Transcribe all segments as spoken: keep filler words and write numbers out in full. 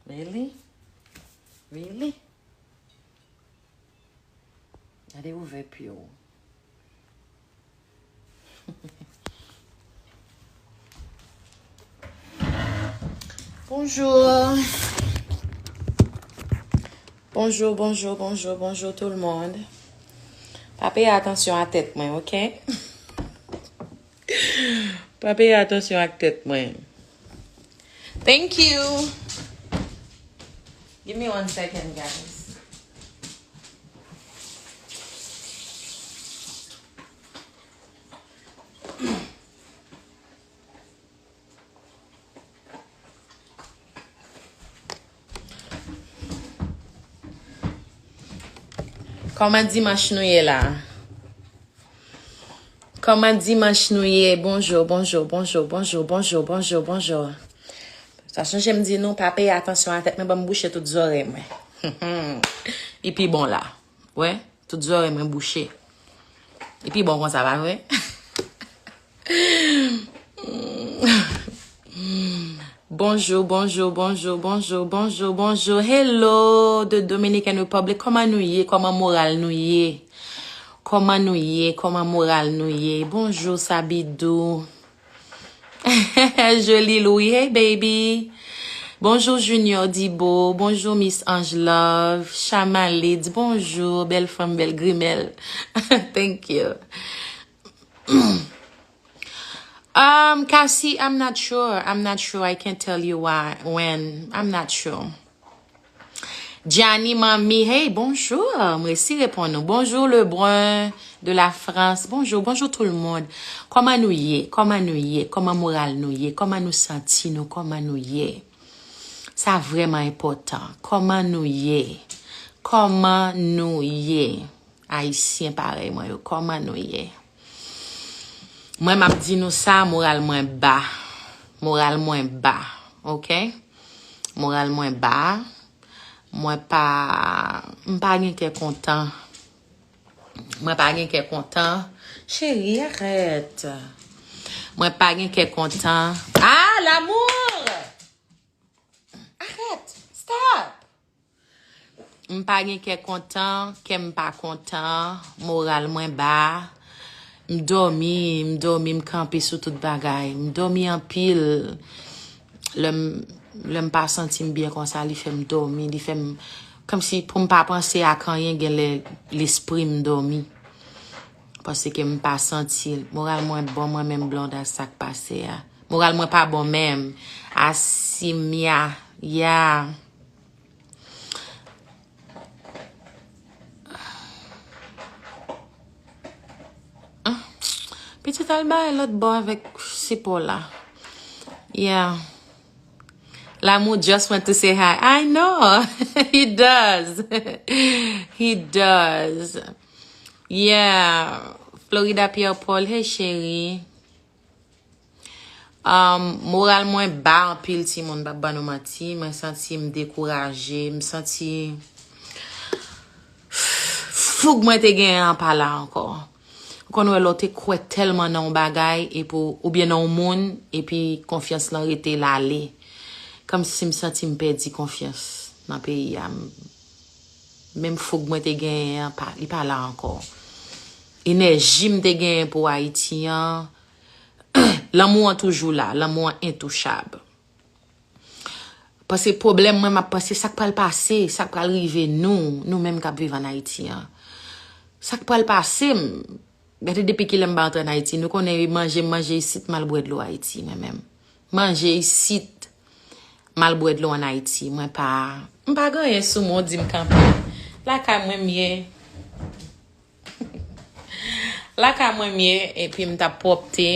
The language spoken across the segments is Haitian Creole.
Really? Really? Gade ouvè pye w. Bonjou. Bonjou, bonjou, bonjou, bonjou tout le monde. Pa peye atansyon a tèt mwen, oke? Pa peye atansyon ak tèt mwen. Thank you. Give me one second, guys. Kòman dimanch nou ye la? Kòman dimanch nou ye? Bonjou, bonjou, bonjou, bonjou, bonjou, bonjou, bonjou, bonjou. Sa chanje m di nou, pa peye atansyon a tèt mwen, ban m bouche tout zòrèy mwen. Li pi bon la. Wè, tout zòrèy mwen bouche. Li pi bon konsa, pa vre? Bonjou, bonjou, bonjou, bonjou, bonjou, bonjou. Hello, the Dominican Republic. Kòman nou ye? Kòman moral nou ye? Kòman nou ye? Kòman moral nou ye? Bonjou, Sabidou. Jolie Louis, hey baby. Bonjou, Junior Dibo. Bonjou, Miss Ange Love. Chama Leeds, bonjou. Bèl fanm, bèl grimèl. Thank you. Um, Cassie, I'm not sure. I'm not sure. I can't tell you why, when. I'm not sure. Gianni Mami, hey, bonjou. M resi reponn ou. Bonjou, Lebrun de la France. Bonjou, bonjou tout le monde. Kòman nou ye? Kòman nou ye? Kòman moral nou ye? Kòman nou santi nou? Kòman nou ye? Sa vrèman enpòtan. Kòman nou ye? Kòman nou ye? Ayisyen parèy mwen yo, kòman nou ye? Mwen, m ap di nou sa, moral mwen ba. Moral mwen ba, oke? Moral mwen ba. Mwen pa, m pa gen kè kontan. Mwen pa gen kè kontan. Cheri, arèt. Mwen pa gen kè kontan. Ah, l'amour! Arèt! Stop! M pa gen kè kontan, kè m pa kontan, moral mwen ba. M dòmi, m dòmi, m kanpe sou tout bagay. M dòmi anpil. Lè m, lè m pa santi m byen konsa, li fè m dòmi, li fè m, kòmsi pou m pa panse ak anyen, genlè lespri m dòmi. Paske m pa santi l. Moral mwen bon, mwen menm Blonda, sa k pase a. Moral mwen pa bon menm. Asimya, ya. Ah, pitit al bay lòt bò avèk sipò la. Yeah. L'amour just want to say hi. I know. He does. He does. Yeah. Florida Pierre Paul, hey chérie. Um, moral mwen ba anpil, timoun, m p ap ban nou manti. Mwen santi m dekouraje, m santi foug mwen te genyen an pa la ankò. Ou konn wè lè w te kwè tèlman nan yon bagay, epi w, oubyen nan yon moun, epi konfyans lan rete l ale. Kòmsi m santi m pèdi konfyans nan peyi a. M, menm foug mwen te genyen an, pa, li pa la ankò. Enèji m te genyen pou Ayiti an, lanmou an toujou la, lanmou an entouchab. Paske pwoblèm mwen, m ap panse sa k pral pase, sa k pral rive nou, nou menm k ap viv ann Ayiti an. Sa k pral pase m, gade depi kilè m pa antre ann Ayiti, nou konnen manje m manje isit, m al bwè dlo Ayiti, mwen menm. Manje isit, m al bwè dlo ann Ayiti, mwen pa, m pa gen anyen sou mwen, w di m kanpe. Lakay mwen m ye. Lakay mwen m ye, epi m t ap pwòpte,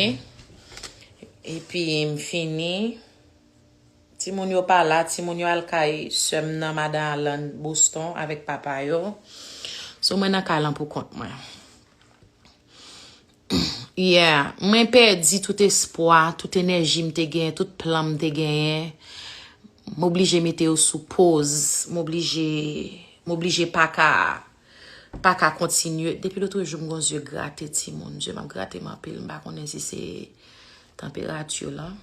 epi m fini. Timoun yo pa la, timoun yo al kay sè m nan, madan Alan, Boston, avèk papa yo. So, mwen nan kay lan pou kont mwen. Yeah, mwen pèdi tout espwa, tout enèji m te genyen, tout plan m te genyen. M oblije mete yo sou poz, m oblije, m oblije pa ka, pa ka kontinye. Depi lotrejou, m gon zye grate, timoun. Zye m ap grate m anpil, m pa konnen si se tanperati lan.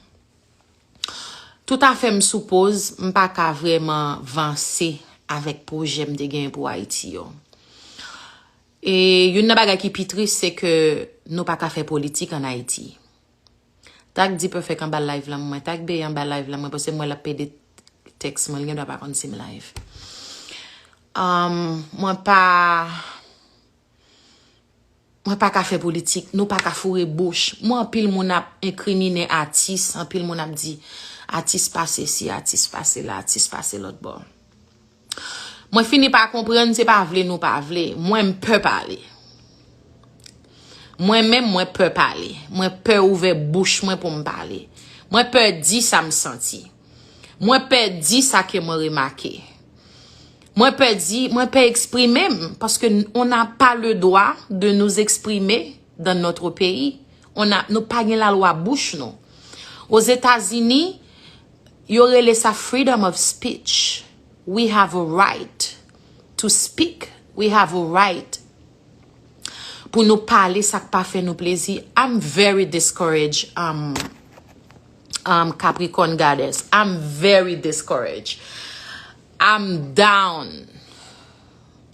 Toutafè m sou poz, m pa ka vrèman vanse avèk pwojè m te genyen pou Ayiti yo. E youn nan bagay ki pi tris, se ke nou pa ka fè politik ann Ayiti. Tag D-Perfect anba live lan mwen, tag Bey anba live lan mwen, paske m wè l ap pede tèks mwen, li gendwa pa konn si m live. Um, mwen pa Mwen pa ka fè politik, nou pa ka foure bouch. Mwen anpil moun ap enkrimine atis, anpil moun ap di atis pa sesi, atis pa sela, atis pa se lòt bò. Mwen fini pa konprann se pa vle nou pa vle. Mwen m pè pale. Mwen menm mwen pè pale. Mwen pè ouvè bouch mwen pou m pale. Mwen pè di sa m santi. Mwen pè di sa ke mwen remake. Mwen pè di, mwen pè eksprime m, paske on n'a pas le droit de nous exprimer dans notre pays. On a, nou pa gen lalwa bouch nou. Ozetazini, yo rele sa freedom of speech. We have a right to speak. We have a right pou nou pale sa k pa fè nou plezi. I'm very discouraged, um, um, Capricorn goddess. I'm very discouraged. I'm down.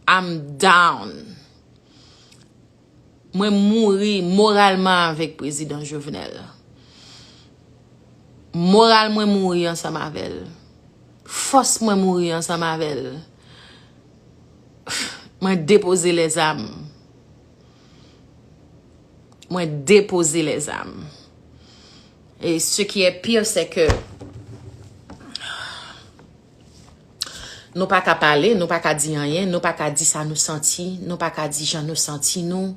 I'm down. Mwen mouri moralman avèk prezidan Jovenel. Moral mwen mouri ansanm avè l. Fòs mwen mouri ansanm avè l. Mwen depoze lèzam. Mwen depoze lèzam. E ce qui est pire, c'est que nou pa ka pale, nou pa ka di anyen, nou pa ka di sa nou santi, nou pa ka di jan nou santi nou,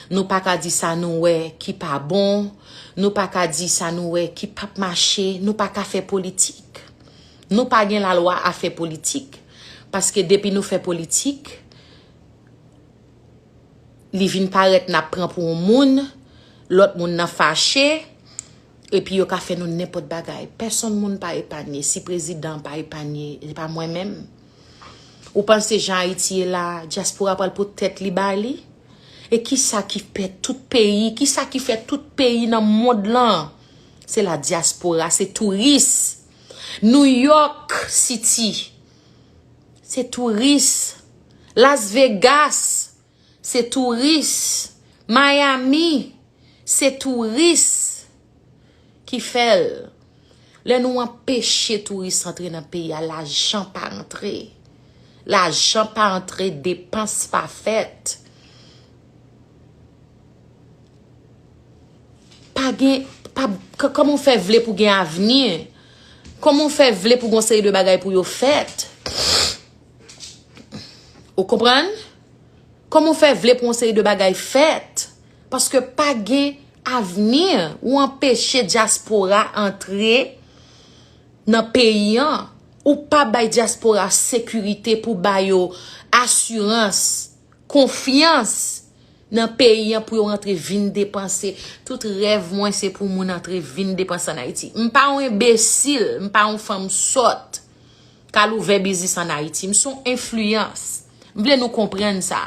nou pa ka di sa nou wè ki pa bon, nou pa ka di sa nou wè ki p ap mache, nou pa ka fè politik. Nou pa gen lalwa a fè politik. Paske depi nou fè politik, li vin parèt n ap pran pou yon moun, lòt moun nan fache, epi yo ka fè nou nenpòt bagay. Pèsonn moun pa epanye. Si prezidan pa epanye, e pa mwen menm. Ou panse jan Ayiti ye la, dyaspora pral pot tèt li ba li? E kisa ki fè tout peyi, kisa ki fè tout peyi nan mond lan? Se la dyaspora, se touris. New York City, se touris. Las Vegas, se touris. Miami, se touris ki fè l. Lè nou anpeche touris antre nan peyi a, lajan pa antre. Lajan pa antre, depans pa fèt. Pa gen, pa, k-, kòman w fè vle pou gen avni? Kòman w fè vle pou gen yon seri de bagay pou yo fèt? Ou konprann? Kòman w fè vle pou yon seri de bagay fèt? Paske pa gen avni, ou anpeche dyaspora antre nan peyi an. Ou pa bay dyaspora sekirite pou ba yo asirans, konfyans nan peyi an pou yo rantre vin depanse. Tout rèv mwen se pou moun antre vin depanse ann Ayiti. M pa yon enbesil, m pa yon fanm sòt k al ouvè biznis ann Ayiti. M se yon enfliyans. M vle nou konprann sa.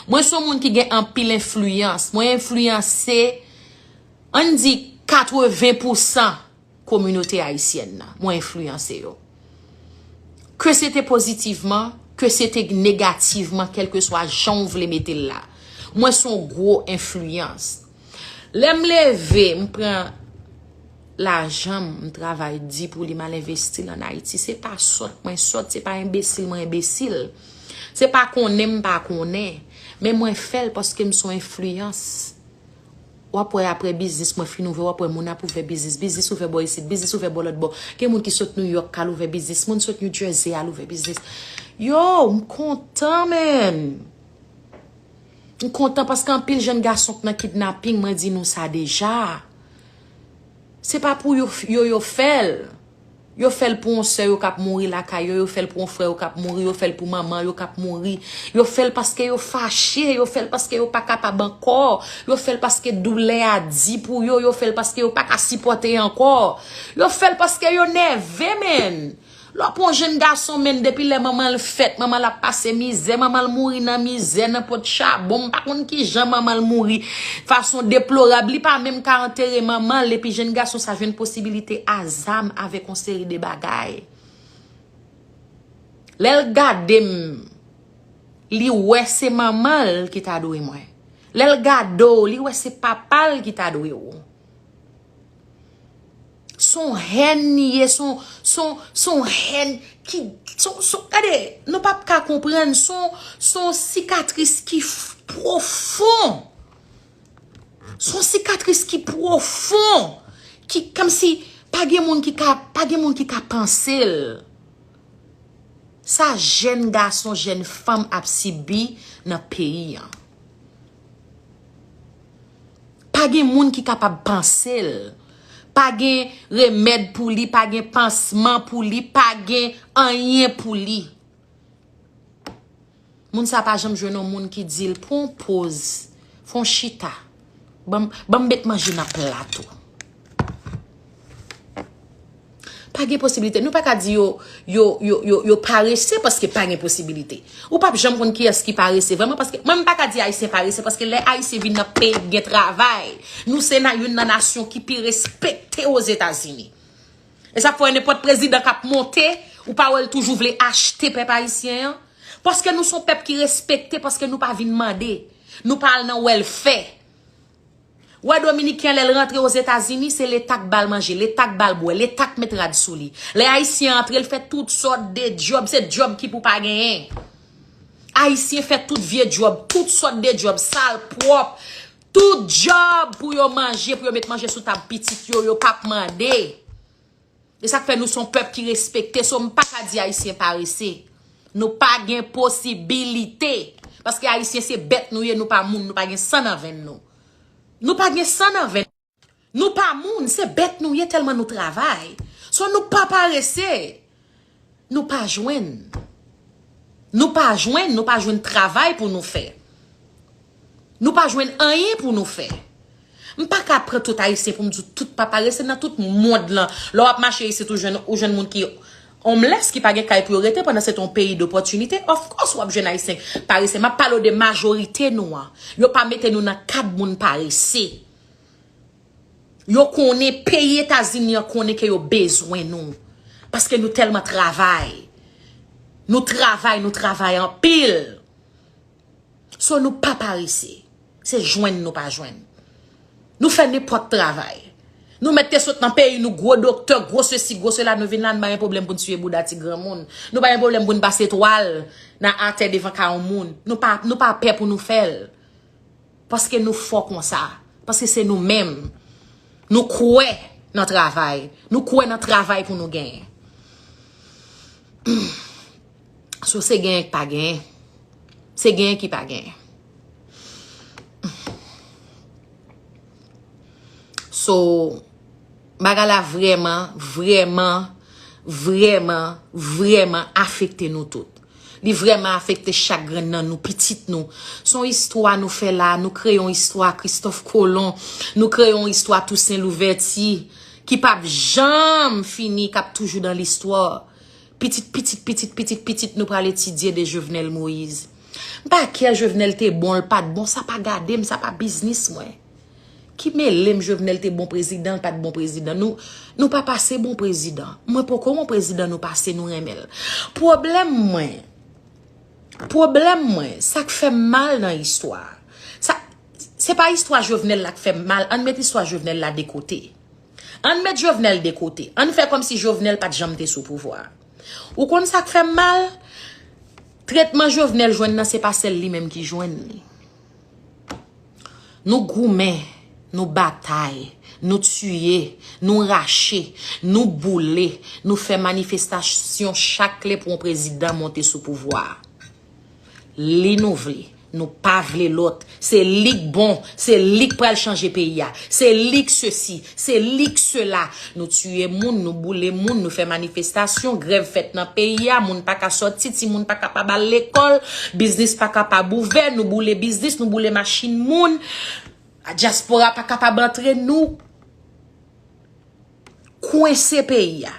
Mwen se yon moun ki gen anpil enfliyans. Mwen enfliyanse, ann di, katreven pousan kominote ayisyèn nan. Mwen enfliyanse yo. Ke se te pozitivman, ke se te negativman, kèlkeswa jan w vle mete l la. Mwen se yon gwo enfliyans. Lè m leve, m pran lajan m, m travay di pou li, m al envesti l ann Ayiti. Se pa sòt mwen sòt, se pa enbesil mwen enbesil. Se pa konnen m pa konnen. Men mwen fè l paske m se yon enfliyans. W ap wè apre biznis mwen fin ouvè, w ap wè moun ap ouvè biznis. Biznis ouvè bò isit, biznis ouvè bò lòt bò. Gen moun ki sot New York k al ouvè biznis, moun sot New Jersey al ouvè biznis. Yo, m kontan, man. M kontan paske anpil jèn gason k nan kidnaping, mwen di nou sa deja. Se pa pou yo, yo, yo fè l. Yo fè l pou yon sè yo k ap mouri lakay yo, yo fè l pou yon frè yo k ap mouri, yo fè l pou manman yo k ap mouri. Yo fè l paske yo fache, yo fè l paske yo pa kapab ankò. Yo fè l paske doulè a di pou yo, yo fè l paske yo pa ka sipòte ankò. Yo fè l paske yo nève, man. Lè w pran yon jenn gason, menn, depi lè manman l fèt, manman l ap pase mizè, manman l mouri nan mizè, nan pot chabon, m pa konn kijan manman l mouri, fason deplorab, li pa menm ka antere manman l, epi jenn gason sa jwenn posibilite a zam avèk yon seri de bagay. Lè l gade m, li wè se manman l ki ta dwe mwen. Lè l gade w, li wè se papa l ki ta dwe w. Se yon hèn li ye, se yon, se yon, se yon hèn ki, se yon, se yon, gade, nou p ap ka konprann, se yon, se yon sikatris ki f-, pwofon. Se yon sikatris ki pwofon, ki kòmsi pa gen moun ki ka, pa gen moun ki ka panse l. Sa jèn gason, jèn fanm ap sibi nan peyi an. Pa gen moun ki kapab panse l. Pa gen remèd pou li, pa gen pansman pou li, pa gen anyen pou li. Moun sa pa janm jwenn yon moun ki di l, pran yon poz, fè yon chita. Ban m, ban m met manje nan plat ou. Pa gen posibilite. Nou pa ka di yo, yo, yo, yo, yo parese paske pa gen posibilite. Ou p ap janm konn kiyès ki parese vrèman paske mwen m pa ka di Ayisyen parese paske lè Ayisyen vin nan peyi k gen travay, nou se nan youn nan nasyon ki pi respekte Ozetazini. E sa k fè nenpòt prezidan k ap monte, ou pa wè l toujou vle achte pèp ayisyen an? Paske nou se yon pèp ki respekte, paske nou pa vin mande. Nou pa al nan wèlfè. Wè dominiken an lè l rantre Ozetazini, se leta k ba l manje, leta k ba l bwè, leta k met rad sou li. Lè ayisyen antre, l fè tout sòt de djòb, se djòb ki pou pa genyen. Ayisyen fè tout vye djòb, tout sòt de djòb, sal, pwòp, tout djòb pou yo manje, pou yo met manje sou tab pitit yo, yo p ap mande. E sa k fè nou se yon pèp ki respekte. So, m pa ka di Ayisyen parese. Nou pa gen posibilite. Paske Ayisyen se bèt nou ye, nou pa moun, nou pa gen san nan venn nou. Nou pa gen san nan venn. Nou pa moun, se bèt nou ye tèlman nou travay. So, nou pa parese. Nou pa jwenn. Nou pa jwenn, nou pa jwenn travay pou nou fè. Nou pa jwenn anyen pou nou fè. M pa ka pran tout Ayisyen pou m di tout pa parese nan tout mond lan. Lè w ap mache isit, ou jwenn, ou jwenn moun ki homeless, ki pa gen kay pou yo rete, pandan se te yon peyi dopòtinite. Of course, w ap jwenn Ayisyen parese. M ap pale w de majorite nou an. Yo pa mete nou nan kad moun parese. Yo konnen, peyi Etazini an konnen ke yo bezwen nou. Paske nou tèlman travay. Nou travay, nou travay anpil. So, nou pa parese. Se jwenn nou pa jwenn. Nou fè nenpòt travay. Nou mèt te sot nan peyi nou, gwo doktè, gwo sesi, gwo sela, nou vin la, nou pa gen pwoblèm pou n siye bouda ti granmoun. Nou pa gen pwoblèm pou n pase twal nan atè devan kay yon moun. Nou pa, nou pa pè pou nou fè l. Paske nou fò konsa. Paske se nou menm. Nou kwè nan travay. Nou kwè nan travay pou nou genyen. So, se genyen ki pa genyen. Se genyen ki pa genyen. So, bagay la vrèman, vrèman, vrèman, vrèman afekte nou tout. Li vrèman afekte chak grenn nan nou, pitit nou. Se yon istwa nou fè la, nou kreye yon istwa Kristòf Kolon, nou kreye yon istwa Tousen Louvèti, ki p ap janm fini, k ap toujou nan listwa. Pitit, pitit, pitit, pitit, pitit, nou pral etidye de Jovenel Moïse. M pa kè Jovenel te bon, l pa t bon, sa pa gade m, sa pa biznis mwen. Ki mele m Jovenel te bon prezidan, l pa t bon prezidan. Nou, nou pa pase bon prezidan. Mwen poko bon prezidan nou pase, nou renmen l. Pwoblèm mwen, pwoblèm mwen, sa k fè m mal nan istwa. Sa, se pa istwa Jovenel la k fè m mal, ann met istwa Jovenel la de kote. Ann met Jovenel de kote. Ann fè kòmsi Jovenel pa t janm te sou pouvwa. Ou konn sa k fè m mal? Tretman Jovenel jwenn nan, se pa sèl li menm ki jwenn li. Nou goumen, nou batay, nou tiye, nou rache, nou boule, nou fè manifestasyon chak lè pou yon prezidan monte sou pouvwa a. Li nou vle. Nou pa vle lòt. Se li k bon. Se li k pral chanje peyi a. Se li k sesi. Se li k sela. Nou tiye moun, nou boule moun, nou fè manifestasyon, grèv fèt nan peyi a, moun pa ka sòti, timoun pa kapab al lekòl, biznis pa kapab ouvè, nou boule biznis, nou boule machin moun, dyaspora pa kapab antre, nou kwense peyi a.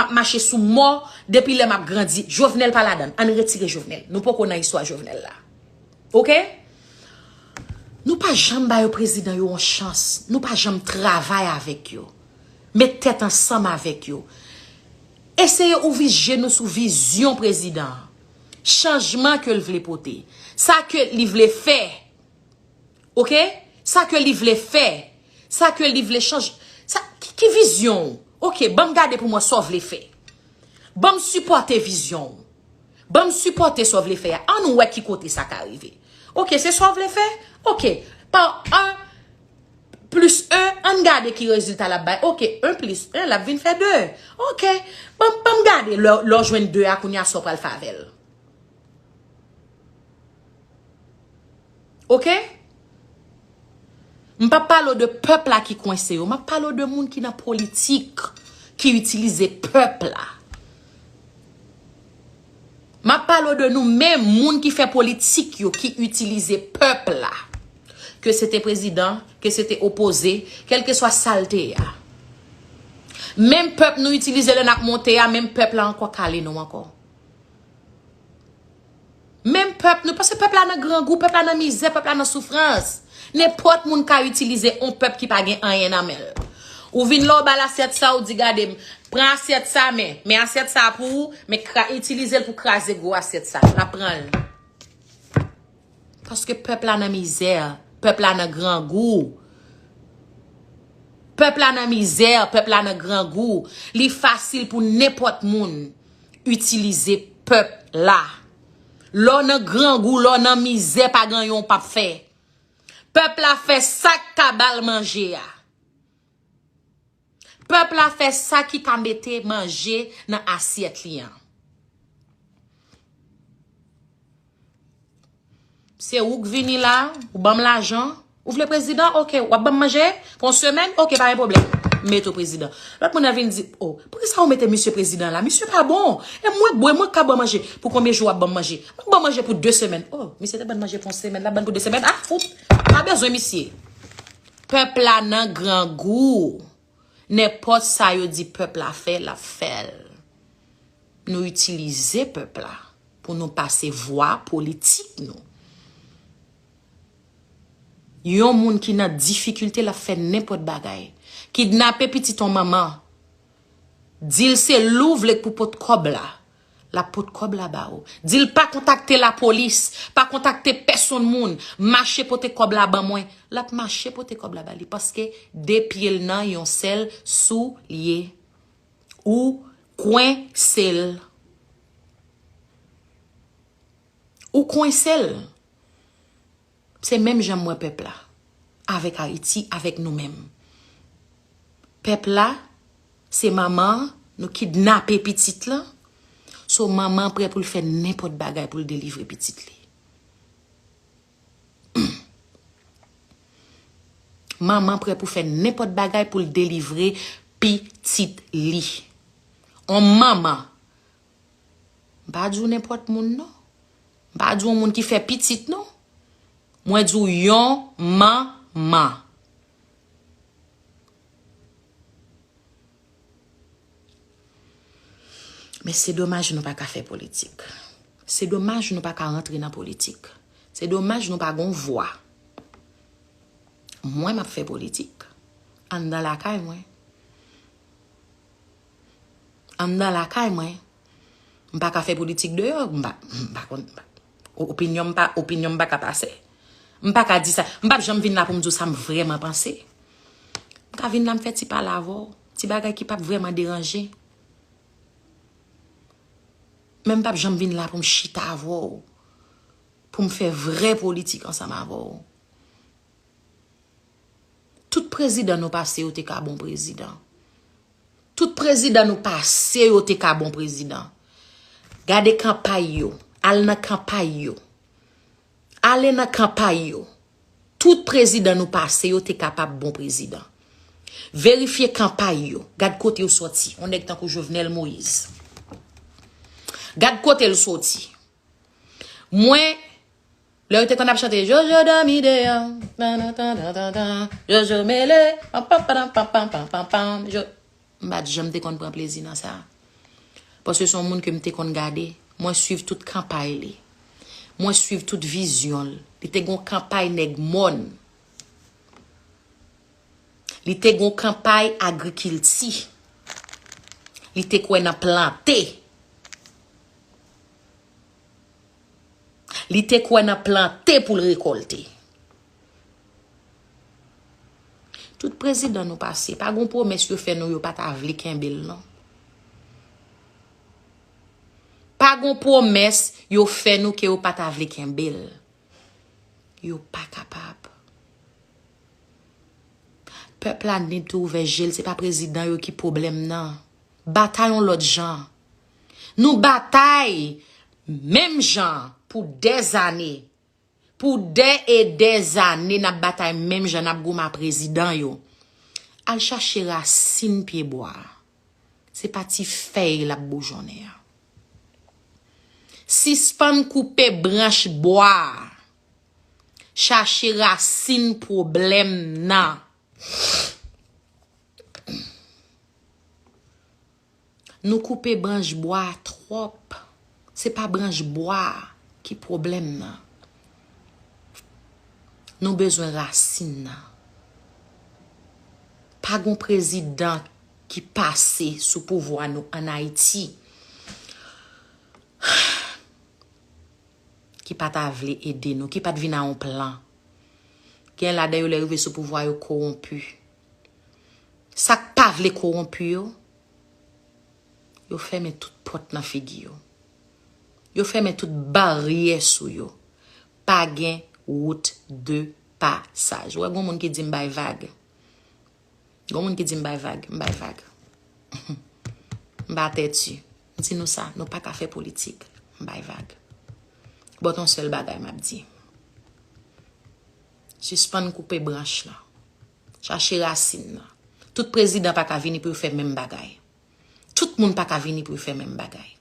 m ap mache sou mò depi lè m ap grandi. Jovenel pa ladan. Ann retire Jovenel. Nou poko nan istwa Jovenel la. Oke? Nou pa janm ba yo prezidan yo yon chans. Nou pa janm travay avèk yo. Met tèt ansanm avèk yo. Eseye ouvri je nou sou vizyon prezidan an. Chanjman ke l vle pote. Sa ke li vle fè. Oke? Sa ke li vle fè. Sa ke li vle chanje. Sa, ki, ki vizyon w? Oke, ban m gade pou mwen sa w vle fè. Ban m sipòte vizyon w. Ban m sipòte sa w vle fè a. Ann wè ki kote sa ka rive. Oke, se sa w vle fè? Oke. Pa en plis en, ann gade ki rezilta l ap bay. Oke, en plis en, l ap vin fè de. Oke. Ban, ban m gade lè, lè w jwenn de a kounye a sa w pral fè avè l. Oke? M p ap pale w de pèp la ki kwense yo. M ap pale w de moun ki nan politik, ki itilize pèp la. M ap pale w de nou menm, moun ki fè politik yo, ki itilize pèp la. Ke se te prezidan, ke se te opoze, kèlkeswa sa l te ye a. Menm pèp nou itilize lè n ap monte a, menm pèp la ankò kale nou ankò. Menm pèp nou, paske pèp la nan grangou, pèp la nan mizè, pèp la nan soufrans. Nenpòt moun ka itilize yon pèp ki pa gen anyen nan men l. Ou vin la, w ba l asyèt sa, ou di, "Gade m, pran asyèt sa, men, men asyèt sa pou ou, men kra-, itilize l pou kraze gwo asyèt sa." L ap pran l. Paske pèp la nan mizè, pèp la nan grangou. Pèp la nan mizè, pèp la nan grangou. Li fasil pou nenpòt moun itilize pèp la. Lè w nan grangou, lè w nan mizè, pa gen anyen w p ap fè. Pèp la fè sa k ka ba l manje a. Pèp la fè sa ki ka mete manje nan asyèt li an. Se ou k vini la, ou ban m lajan, ou vle prezidan, oke, w ap ban m manje pou yon semèn, oke, pa gen pwoblèm. M mete w prezidan. Lòt moun nan vin di, "O, poukisa ou mete misye prezidan la? Misye pa bon. E mwen k bò, e mwen k ka ban manje. Pou konbyen jou w ap ban m manje? Mwen k ban manje pou de semèn." O, misye te ban manje pou yon semèn, l ap ban pou de semèn. A, fout, pa bezwen misye. Pèp la nan grangou. Nenpòt sa yo di pèp la fè, l ap fè l. Nou itilize pèp la pou nou pase vwa politik nou. Yon moun ki nan difikilte, l ap fè nenpòt bagay. Kidnape pitit yon manman. Di l se li w vle k pou pot kòb la. L ap pot kòb la ba ou. Di l pa kontakte lapolis, pa kontakte pèsonn moun. Mache pote kòb la ban mwen. L ap mache pote kòb la ba li paske de pye l nan yon sèl soulye. Ou kwense l. Ou kwense l. Se menm jan m wè pèp la. Avèk Ayiti, avèk nou menm. Pèp la, se manman an, nou kidnape pitit lan. So, manman an prè pou l fè nenpòt bagay pou l delivre pitit li. Manman prè pou fè nenpòt bagay pou l delivre pitit li. On manman. M pa di w nenpòt moun, non. M pa di w moun ki fè pitit, non. Mwen di w yon manman. Men se domaj nou pa ka fè politik. Se domaj nou pa ka rantre nan politik. Se domaj nou pa gon vwa. Mwen, m ap fè politik anndan lakay mwen. Anndan lakay mwen. M pa ka fè politik deyò. M pa, m pa konn, m pa, opinyon m pa, opinyon m pa ka pase. M pa ka di sa. M p ap janm vin la pou m di w sa m vrèman panse. M ka vin la, m fè ti pale avè w. Ti bagay ki p ap vrèman deranje. Men m p ap janm vin la pou m chita avè w. pou m fè vrè politik ansanm avè w. Tout prezidan nou pase yo te ka bon prezidan. Tout prezidan nou pase yo te ka bon prezidan. Gade kanpay yo. Al nan kanpay yo. Ale nan kanpay yo. Tout prezidan nou pase yo te kapab bon prezidan. Verifye kanpay yo. Gad kote yo soti. Yon nèg tankou Jovenel Moïse. Gad kote l soti. Mwen, lè yo te konn ap chante Jojo dòmi deyò, tan, tan, tan, tan, tan, tan, Jojo mele, pam, pam, pam, pam, pam, pam, pam, pam, Jo-, m pa t janm te konn pran plezi nan sa. Paske se yon moun ke m te konn gade. Mwen swiv tout kanpay li. Mwen swiv tout vizyon l. Li te gon kanpay nèg mòn. Li te gon kanpay agrikilti. Li te kwè nan plante. Li te kwè nan plante pou l rekòlte. Tout prezidan nou pase, pa gon pwomès yo fè nou yo pa ta vle kenbe l non. Pa gon pwomès yo fè nou ke yo pa ta vle kenbe l. Yo pa kapab. Pèp la need to ouvè je l, se pa prezidan yo ki pwoblèm nan. Batay yon lòt jan. Nou batay menm jan pou dèzane. Pou dè e dèzane, n ap batay menm jan, n ap goumen a prezidan yo. Al chache rasin pye bwa a. Se pa ti fèy l ap boujonnen an. Sispann koupe branch bwa a. Chache rasin pwoblèm nan. Nou koupe branch bwa a twòp. Se pa branch bwa a ki pwoblèm nan. Nou bezwen rasin nan. Pa gon prezidan ki pase sou pouvwa nou ann Ayiti ki pa ta vle ede nou, ki pa t vin a yon plan. Gen ladan yo lè rive sou pouvwa yo kowonpi. Sa k pa vle kowonpi yo, yo fèmen tout pòt nan figi yo. Yo fèmen tout baryè sou yo. Pa gen wout de pasaj. Ou wè gon moun ki di m bay vag. Gon moun ki di m bay vag, m bay vag. M pa tèti. M di nou sa, nou pa ka fè politik. M bay vag. Bon, yon sèl bagay m ap di. Sispann koupe branch lan. Chache rasin nan. Tout prezidan pa ka vini pou yo fè menm bagay. Tout moun pa ka vini pou yo fè menm bagay.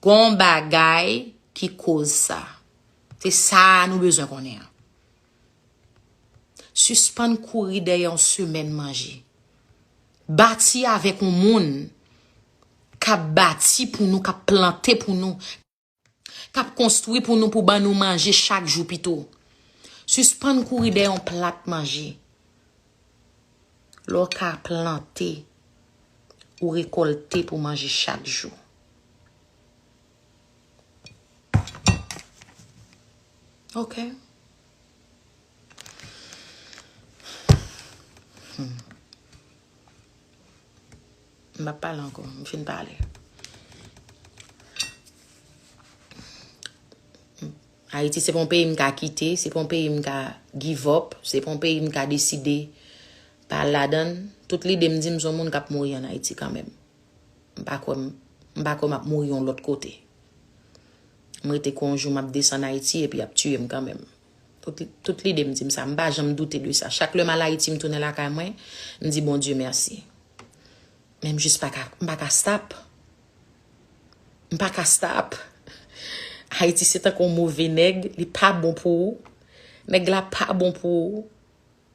Gon bagay ki koz sa. Se sa nou bezwen konnen an. Sispann kouri dèyè yon semèn manje. Bati avèk yon moun k ap bati pou nou, k ap plante pou nou, k ap konstwi pou nou, pou ban nou manje chak jou pito. Sispann kouri dèyè yon plat manje. Lè w ka plante, ou rekòlte pou manje chak jou. Ok. Hmm. M p ap pale ankò, m fin pale. Ayiti se pa yon peyi m ka kite, se pa yon peyi m ka give up, se pa yon peyi m ka deside pa al ladan l. Tout lide m di m se yon moun k ap mouri ann Ayiti kanmenm. M pa kwè m, m pa kwè m ap mouri yon lòt kote. M rete kwè yon jou m ap desann Ayiti epi y ap tiye m kanmenm. Tout, tout lide m di m sa, m pa janm doute de sa. Chak lè m al Ayiti, m tounen lakay mwen, m di Bondye mèsi. Men m jis pa ka, m pa ka stop. M pa ka stop. Ayiti se tankou yon move nèg, li pa bon pou ou. Nèg la pa bon pou ou.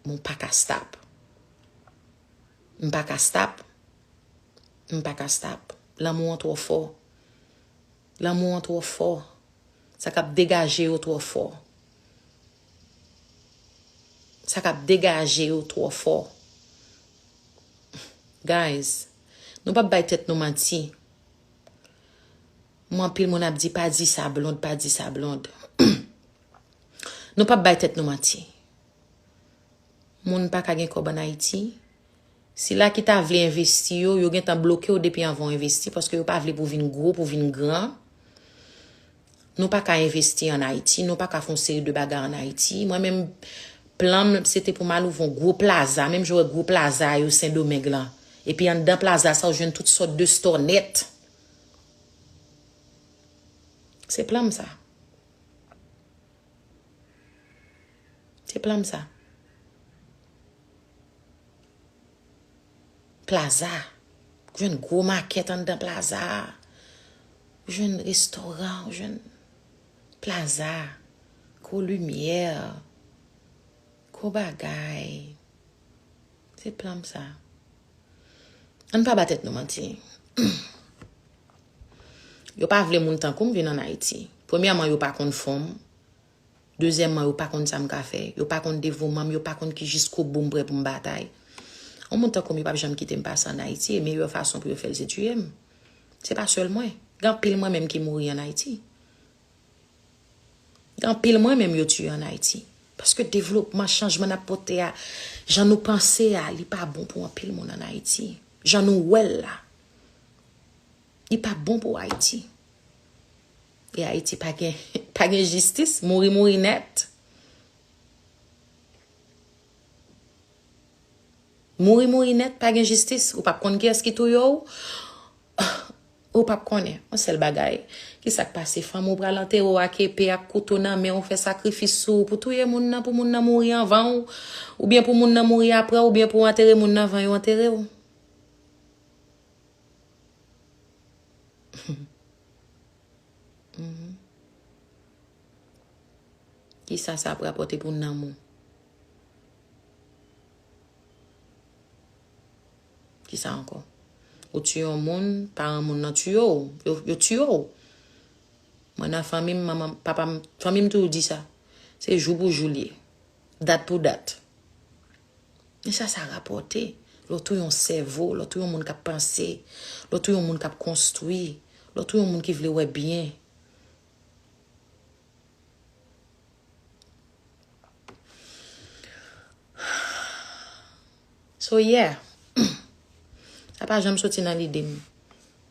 Men w pa ka stop. M pa ka stop. M pa ka stop. Lanmou an twò fò. Lanmou an twò fò. Sa k ap degaje yo twò fò. Sa k ap degaje yo twò fò. Guys, nou p ap bay tèt nou manti. Mwen, anpil moun ap di, "Pa di sa, Blonde, pa di sa, Blonde." Nou p ap bay tèt nou manti. Moun pa ka gen kòb ann Ayiti. Sila ki ta vle envesti yo, yo gentan bloke w depi anvan w envesti, paske yo pa vle pou w vin gwo, pou w vin gran. Nou pa ka envesti ann Ayiti, nou pa ka fè yon seri de bagay ann Ayiti. Mwen menm, plan m, se te pou m al ouvri yon gwo plaza, menm jan w wè gwo plaza yo Sendomeng lan. Epi anndan plaza sa, w jwenn tout sòt de stònèt. Se plan m sa. Se plan m sa. Plaza. Ou jwenn gwo makèt anndan plaza a. Ou jwenn restoran, ou jwenn plaza. Gwo limyè. Gwo bagay. Se plan m sa. Ann pa ba tèt nou manti. Yo pa vle moun tankou m vin ann Ayiti. Premyèman, yo pa konn fon m. Dezyèmman, yo pa konn sa m ka fè. Yo pa konn devouman m, yo pa konn ki jiskobou m prè pou m batay. Yon moun tankou m, yo p ap janm kite m pase ann Ayiti, e meyè fason pou yo fè l, se tiye m. Se pa sèl mwen. Gen anpil mwen menm ki mouri ann Ayiti. Gen anpil mwen menm yo tiye ann Ayiti. Paske devlopman, chanjman n ap pote a, jan nou panse a, li pa bon pou anpil moun ann Ayiti. Jan nou wè l la, li pa bon pou Ayiti. E Ayiti pa gen, pa gen jistis, mouri, mouri nèt. Mouri, mouri nèt, pa gen jistis. Ou p ap konn kiyès ki touye w. Ou p ap konnen. Yon sèl bagay. Kisa k pase? Fanmi w pral antere w ak epe, ak kouto nan men w, fè sakrifis sou ou pou touye moun nan, pou moun nan mouri anvan w, oubyen pou moun nan mouri apre w, oubyen pou w antere moun nan anvan yo antere w. Mhm. Kisa sa ap rapòte pou nanm ou? Kisa ankò? Ou tiye yon moun, paran moun nan tiye w. Yo, yo tiye w. Mwen nan fanmi m, manman, papa m, fanmi m toujou di sa. Se jou pou jou l ye. Dat pou dat. Men sa sa rapòte. Lè w touye yon sèvo, lè w touye yon moun k ap panse, lè w touye yon moun k ap konstwi, lè w touye yon moun ki vle wè byen. So, yeah. Sa pa janm soti nan lide m.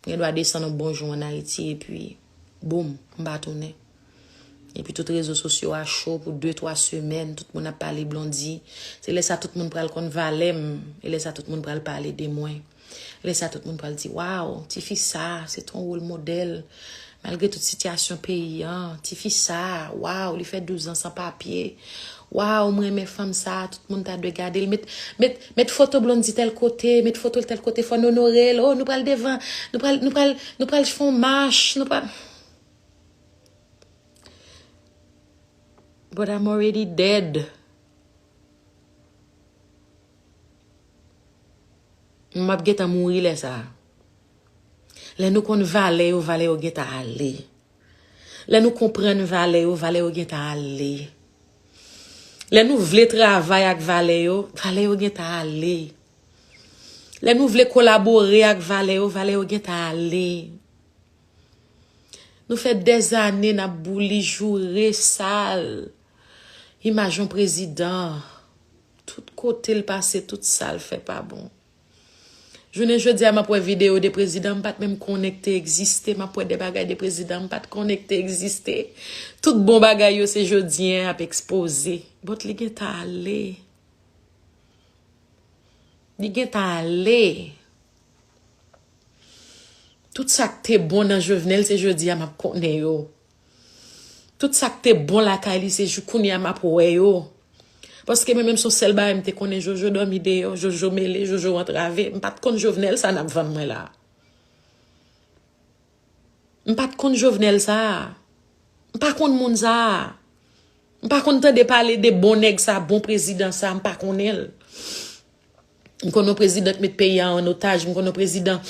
M gen dwa desann yon bon jou ann Ayiti, epi, boum, m pa tounen. Epi tout rezo sosyo a cho pou de, twa semèn, tout moun ap pale Blondy. Se lè sa tout moun pral konn valè m, e lè sa tout moun pral pale de mwen. Lè sa tout moun pral di, "Waw, tifi sa, se t on wòl modèl." Malgre tout sitiyasyon peyi an, tifi sa, waw, li fè douz an san papye. Waw, m renmen fanm sa, tout moun ta dwe gade l. Met, met, met foto Blondy tèl kote, met foto l tèl kote, fò n onore l. Oh, nou pral devan, nou pral, nou pral, nou pral fè yon mach, nou pral. But I'm already dead. M ap gentan mouri lè sa a. Lè nou konn valè yo, valè yo gentan ale. Lè nou konprann valè yo, valè yo gentan ale. Lè nou vle travay ak valè yo, valè yo gentan ale. Lè nou vle kolabore ak valè yo, valè yo gentan ale. Nou fè dèzane n ap bouli, joure, sal imaj yon prezidan. Tout kote l pase, tout sa l fè pa bon. Jounen jodi a, m ap wè videyo de prezidan m pa t menm konnen k te egziste, m ap wè de bagay de prezidan m pa t konnen k te egziste. Tout bon bagay yo, se jodi a ap ekspoze. But li gentan ale. Li gentan ale. Tout sa k te bon nan Jovenel, se jodi a m ap konnen yo. Tout sa k te bon lakay li, se jou kounye a m ap wè yo. Paske mwen menm, se yon sèl bagay m te konnen, Jojo dòmi deyò, Jojo mele, Jojo antrave. M pa t konn Jovenel sa n ap vann mwen la. M pa t konn Jovenel sa a. M pa konn moun sa a. M pa konn tande pale de bon nèg sa, bon prezidan sa, m pa konnen l. M konn yon prezidan k met peyi a an otaj, m konn yon prezidan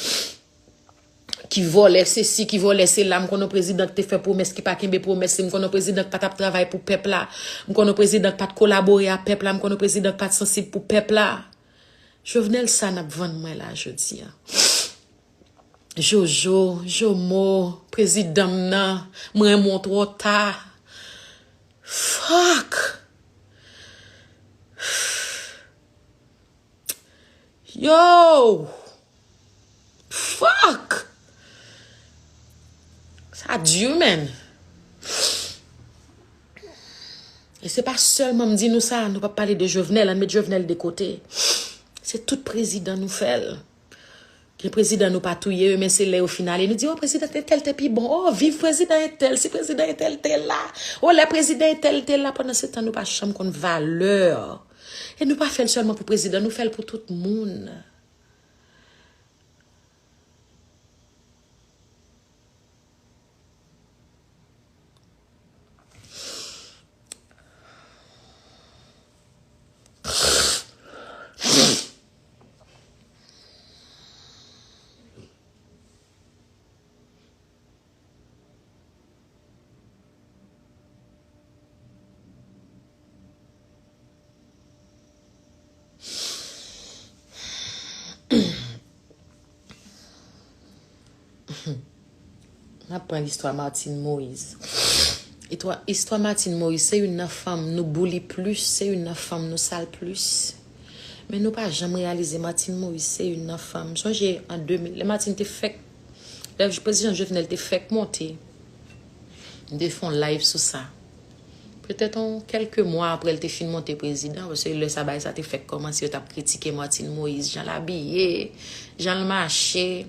ki vòlè sesi, ki vòlè sela, m konn yon prezidan k te fè pwomès ki pa kenbe pwomès li, m konn yon prezidan k pa t ap travay pou pèp la, m konn yon prezidan k pa t kolabore a pèp la, m konn yon prezidan k pa t sansib pou pèp la. Jovenel sa n ap vann mwen la jodi a. Jojo, Jomo, prezidan m nan, m renmen w twò ta. Fuck! Yo! Fuck! Sa di, man. Se pa sèlman m di nou sa, nou p ap pale de Jovenel, ann met Jovenel de kote. Se tout prezidan nou fè l. Gen prezidan nou pa touye yo, men se lè yo fin ale, nou di, o, prezidan entèl te pi bon. O, viv prezidan entèl, si prezidan entèl te la. O, lè prezidan entèl te la, pandan se tan nou pa janm konn valè. E nou pa fè l sèlman pou prezidan, nou fè l pou tout moun. M ap pran istwa Martine Moïse. Istwa, istwa Martine Moïse, se youn nan fanm nou bouli plis, se youn nan fanm nou sal plis. Men nou pa janm reyalize Martine Moïse se youn nan fanm. Sonje an de mil, lè Martine te fèk, lè prezidan Jovenel te fèk monte, m te fè yon live sou sa. Petèt yon kèlke mwa apre l te fin monte prezidan, paske lè sa bagay sa te fèk kòmanse, yo t ap kritike Martine Moïse, jan l abiye, jan l mache.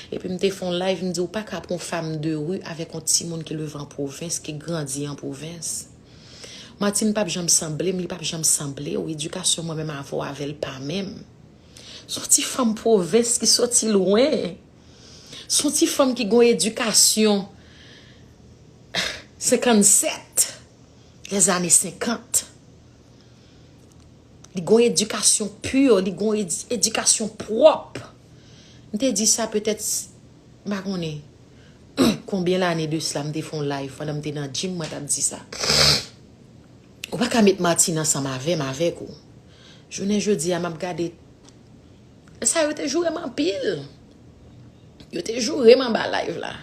Epi m te fè yon live, m di, ou pa ka pran yon fanm de ri avèk yon timoun ki leve an pwovens, ki grandi an pwovens. Martine p ap janm sanble m, li p ap janm sanble w. Edikasyon mwen menm avè w avè l pa menm. Se yon ti fanm pwovens ki soti lwen. Se yon ti fanm ki gon edikasyon senkannsèt, lèzane senkant. Li gon edikasyon pi, li gon edi-, edikasyon pwòp. M te di sa petèt, m pa konnen konbyen lane de sila, m te fè yon live pandan m te nan gym, mwen t ap di sa. Ou pa ka met Martine ansanm avè m, avèk ou. Jounen jodi a, m ap gade. Sa yo te joure m anpil. Yo te joure m anba live la.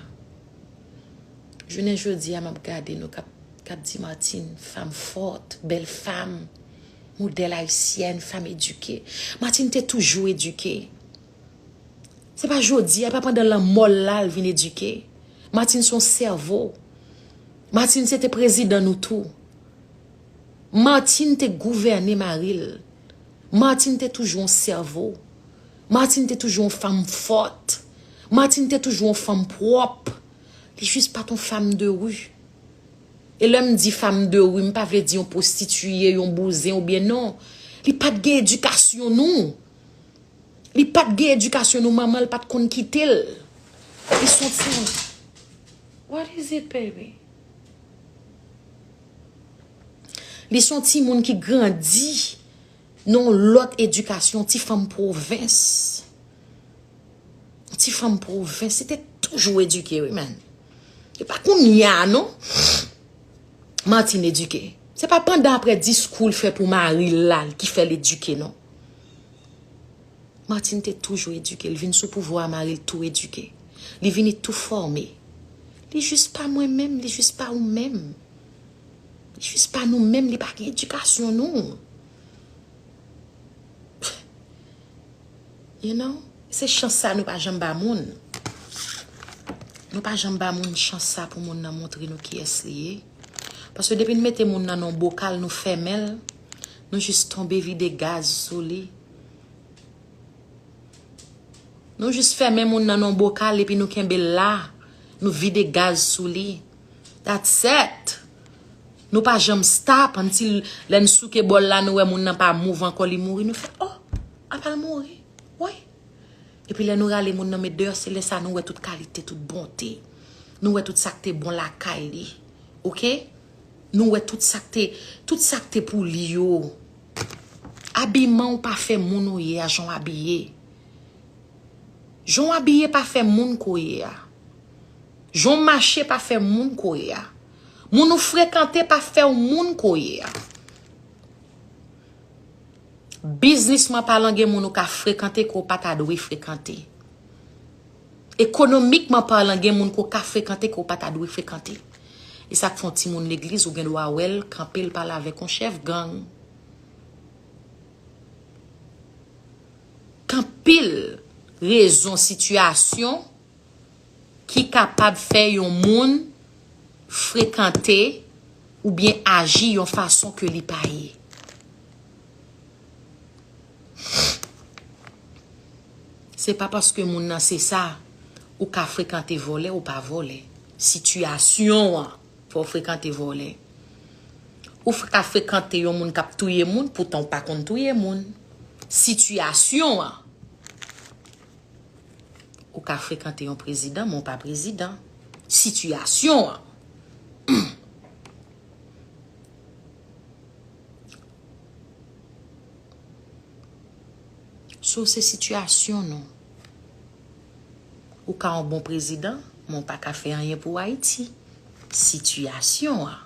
Jounen jodi a, m ap gade nou k ap, k ap di Martine, fanm fòt, bèl fanm, modèl ayisyèn, fanm edike. Martine te toujou edike. Se pa jodi a, pa pandan lanmò l la l vin edike. Martine se yon sèvo. Martine se te prezidan nou tou. Martine te gouvène mari l. Martine te toujou yon sèvo. Martine te toujou yon fanm fòt. Martine te toujou yon fanm pwòp. Li jis pa t yon fanm de ri. E lè m di fanm de ri, m pa vle di yon pwostitiye, yon bouzen oubyen non. Li pa t gen edikasyon nou. Li pa t gen edikasyon nou, manman l pa t konn kite l. Li se yon timoun. What is it, baby? Li se yon timoun ki grandi nan yon lòt edikasyon, ti fanm pwovens. Ti fanm pwovens, li te toujou edike, wi, man. E pa kounye a, non. Martine edike. Se pa pandan apre diskou l fè pou mari l la ki fè l edike, non. Martine te toujou edike. Li vin sou pouvwa a, mari l tou edike. Li vini tou fòme. Li jis pa mwen menm, li jis pa ou menm. Li jis pa nou menm, li pa gen edikasyon nou. You know? Se chans sa nou pa janm ba moun. Nou pa janm ba moun chans sa pou moun nan montre nou kiyès li ye. Paske depi n mete moun nan nan yon bokal, nou fèmen l, nou jis tonbe vide gaz sou li. Nou jis fèmen moun nan nan yon bokal epi nou kenbe l la. Nou vide gaz sou li. That's it. Nou pa janm stop, until lè n souke bòl la, nou wè moun nan pa move ankò, li mouri, nou fè, oh, apa l mouri? Wi. Epi lè nou rale moun nan met deyò, se lè sa nou wè tout kalite, tout bonte. Nou wè tout sa k te bon lakay li. Oke? Nou wè tout sa k te, tout sa k te pou li yo. Abiman w pa fè moun ou ye a, jan w abiye. Jan w abiye pa fè moun ko w ye a. Jan w mache pa fè moun ko w ye a. Moun ou frekante pa fè w moun ko w ye a. Biznisman palan, gen moun ou ka frekante ke w pa ta dwe frekante. Ekonomikman palan, gen moun ke w ka frekante ke w pa ta dwe frekante. E sa k fè yon timoun legliz, ou gen dwa wè l kanpe, l pale avèk yon chèf gang. Gen anpil rezon, sitiyasyon ki kapab fè yon moun frekante oubyen aji yon fason ke li pa ye. Se pa paske moun nan se sa, ou ka frekante vòlè, ou pa vòlè. Sitiyasyon an fè w frekante vòlè. Ou ka frekante yon moun k ap touye moun, poutan w pa konn touye moun. Sitiyasyon an. Ou ka frekante yon prezidan, men w pa prezidan. Sitiyasyon an. So, se sitiyasyon nou. Ou ka yon bon prezidan, men w pa ka fè anyen pou Ayiti. Sitiyasyon an.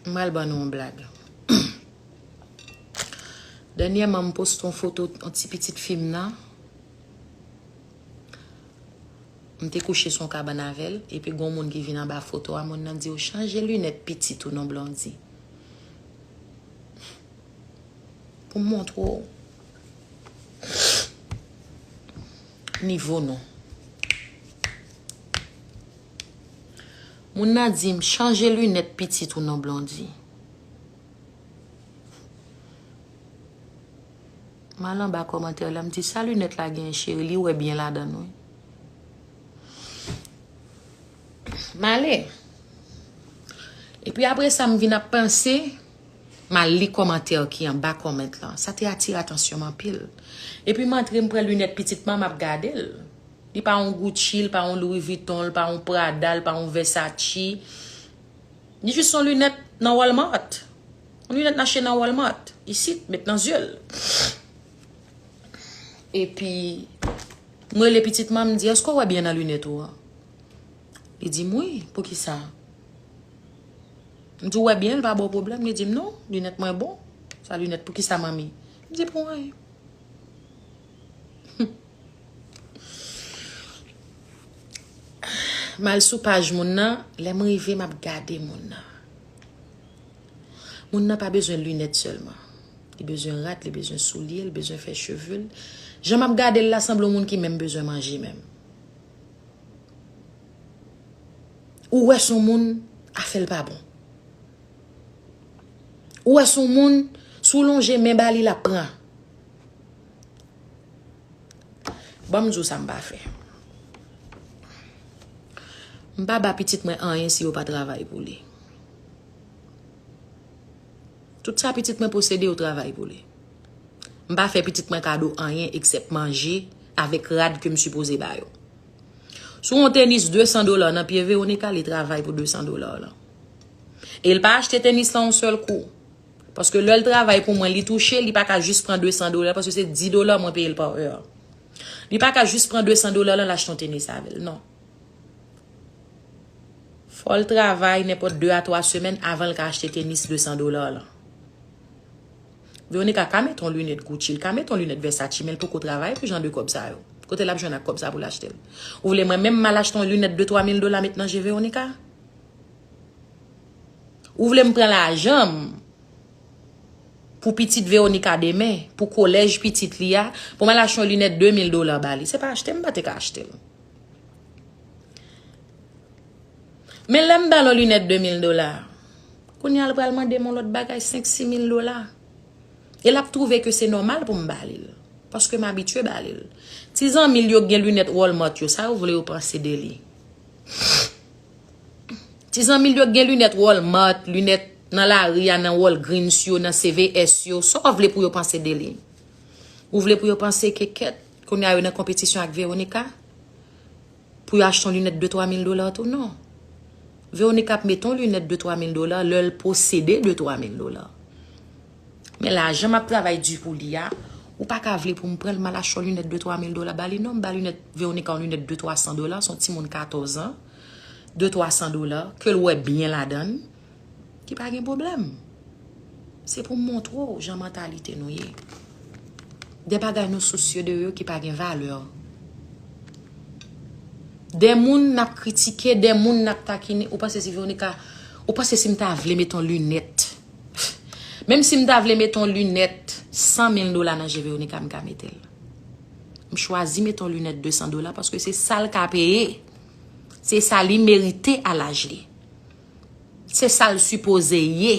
M pral ban nou yon blag. Dènyèman, m poste yon foto yon ti pitit fi m nan. M te kouche sou yon kabann avè l, epi gon moun ki vin anba foto a, moun nan di w, "Chanje linèt pitit ou non, Blondy." Pou m montre w nivo nou. Moun nan di m, "Chanje linèt pitit ou non, Blondy." M al anba kòmantè la, m di, "Sa linèt la genyen, cheri, li wè byen ladan l, wi." M ale. Epi apre sa, m vin ap panse, m al li kòmantè ki anba kòmant lan. Sa te atire atansyon m anpil. Epi m antre, m pran linèt pitit mwen, m ap gade l. Li pa yon Gucci, li pa yon Louis Vuitton, li pa yon Prada, li pa yon Versace. Li jis yon linèt nan Walmart. Yon linèt n achte nan Walmart. Isit, met nan zye l. Epi, m rele pitit mwen, m di, "Èske w wè byen nan linèt ou an?" Li di m, "Wi, poukisa?" M di, "W wè byen, l pa ba w pwoblèm?" Li di m, "Non, linèt mwen bon. Sa linèt, poukisa, manmi?" M di, "Pou anyen." M al sou paj moun nan, lè m rive, m ap gade moun nan. Moun nan pa bezwen linèt sèlman. Li bezwen rad, li bezwen soulye, li bezwen fè cheve l. Jan m ap gade l la, sanble yon moun ki menm bezwen manje menm. Ou wè s on moun, afè l pa bon. Ou wè s on moun, si w lonje men ba li, l ap pran. Ban m di w sa m pa fè. M pa ba pitit mwen anyen si yo pa travay pou li. Tout sa pitit mwen posede, yo travay pou li. M pa fè pitit mwen kado anyen eksèp manje avèk rad ke m sipoze ba yo. Si w wè yon tenis de san dola nan pye Veronica, li travay pou de san dola lan. E l pa achte tenis lan yon sèl kou. Paske lè l travay pou mwen, li touche, li pa ka jis pran de san dola, paske se dis dola mwen peye l pa è. Li pa ka jis pran de san dola lan, l achte yon tenis avè l, non. Fò l travay nenpòt de a twa semèn avan l ka achte tenis de san dola lan. Veronica ka mete yon linèt Gucci, l ka mete yon linèt Versace, men l poko travay pou jan de kòb sa yo. Kote l ap jwenn ak kòb sa pou l achte l? Ou vle mwen menm m al achte yon linèt de twa mil dola met nan je Veronica? Ou vle m pran lajan m pou pitit Veronica demen, pou kolèj pitit li a, pou m al achte yon linèt de mil dola ba li? Se pa achte, m pa te ka achte l. Men lè m ba l yon linèt de mil dola, kounye a l pral mande m yon lòt bagay senk, sis mil dola. E l ap twouve ke se nòmal pou m ba li l. Paske m abitye ba li l. Ti zanmi l yo k gen linèt Walmart yo, sa yo vle yo panse de li? Ti zanmi l yo k gen linèt Walmart, linèt nan lari a, nan Walgreens yo, nan C V S yo, sa w vle pou yo panse de li? Ou vle pou yo panse ke kèt, kounye a yo nan konpetisyon ak Veronica? Pou yo achte yon linèt de twa mil dola tou? Non. Veronica ap mete yon linèt de twa mil dola lè l posede de twa mil dola. Men lajan m ap travay di pou li a, ou pa ka vle pou m pran l, m al achte yon linèt de twa mil dola ba li? Non, m ba linèt Veronica yon linèt de twa san dola, s on timoun katòz an, de twa san dola, ke l wè byen ladan l, ki pa gen pwoblèm. Se pou m montre w jan mantalite nou ye. De bagay nou sousye de yo ki pa gen valè. De moun n ap kritike, de moun n ap takine. Ou panse si Veronica, ou panse si m ta vle mete yon linèt? Menm si m ta vle mete yon linèt san mil dola nan je Veronica, m ka mete l. M chwazi mete yon linèt de san dola paske se sa l ka peye. Se sa li merite a laj li. Se sa l sipoze ye.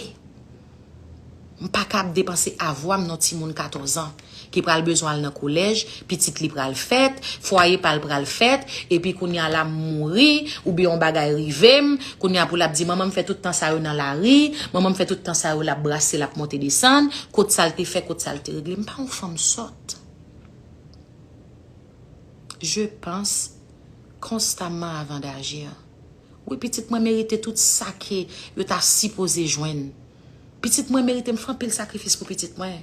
M pa ka ap depanse avwa m nan timoun katòz an ki pral bezwen al nan kolèj, pitit li pral fèt, fwaye pa l pral fèt, epi kounye a la m mouri, oubyen yon bagay rive m, kounye a pou l ap di, "Manman m fè tout tan sa yo nan lari, manman m fè tout tan sa yo l ap brase, l ap monte desann, kot sa l te fè, kot sa l te regle." M pa yon fanm sòt. Je pense constamment avant d'agir. Wi, pitit mwen merite tout sa ke yo ta sipoze jwenn. Pitit mwen merite, m fè anpil sakrifis pou pitit mwen.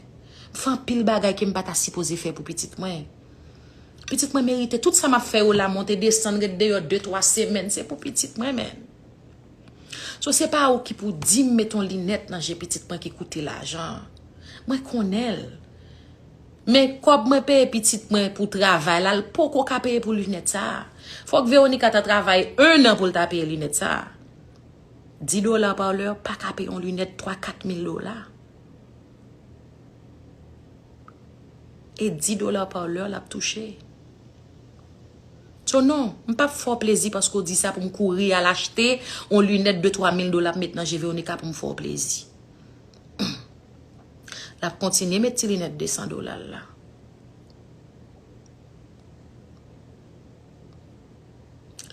M fè anpil bagay ke m pa ta sipoze fè pou pitit mwen. Pitit mwen merite tout sa m ap fè yo la, monte desann, ret deyò de twa semèn, se pou pitit mwen, menn. So, se pa ou ki pou di m met yon linèt nan je pitit mwen ki koute lajan. Mwen konnen l. Men kòb mwen peye pitit mwen pou travay la, l poko ka peye pou linèt sa a. Fòk Veronica ta travay en an pou l ta peye linèt sa a. Dis dola pa lè pa ka peye yon linèt twa, kat mil dola. E dis dola pa lè l ap touche. So non, m p ap fè w plezi paske w di sa pou m kouri al achte yon linèt de twa mil dola ap met nan je Veronica pou m fè w plezi. L ap kontinye met ti linèt de san dola l la.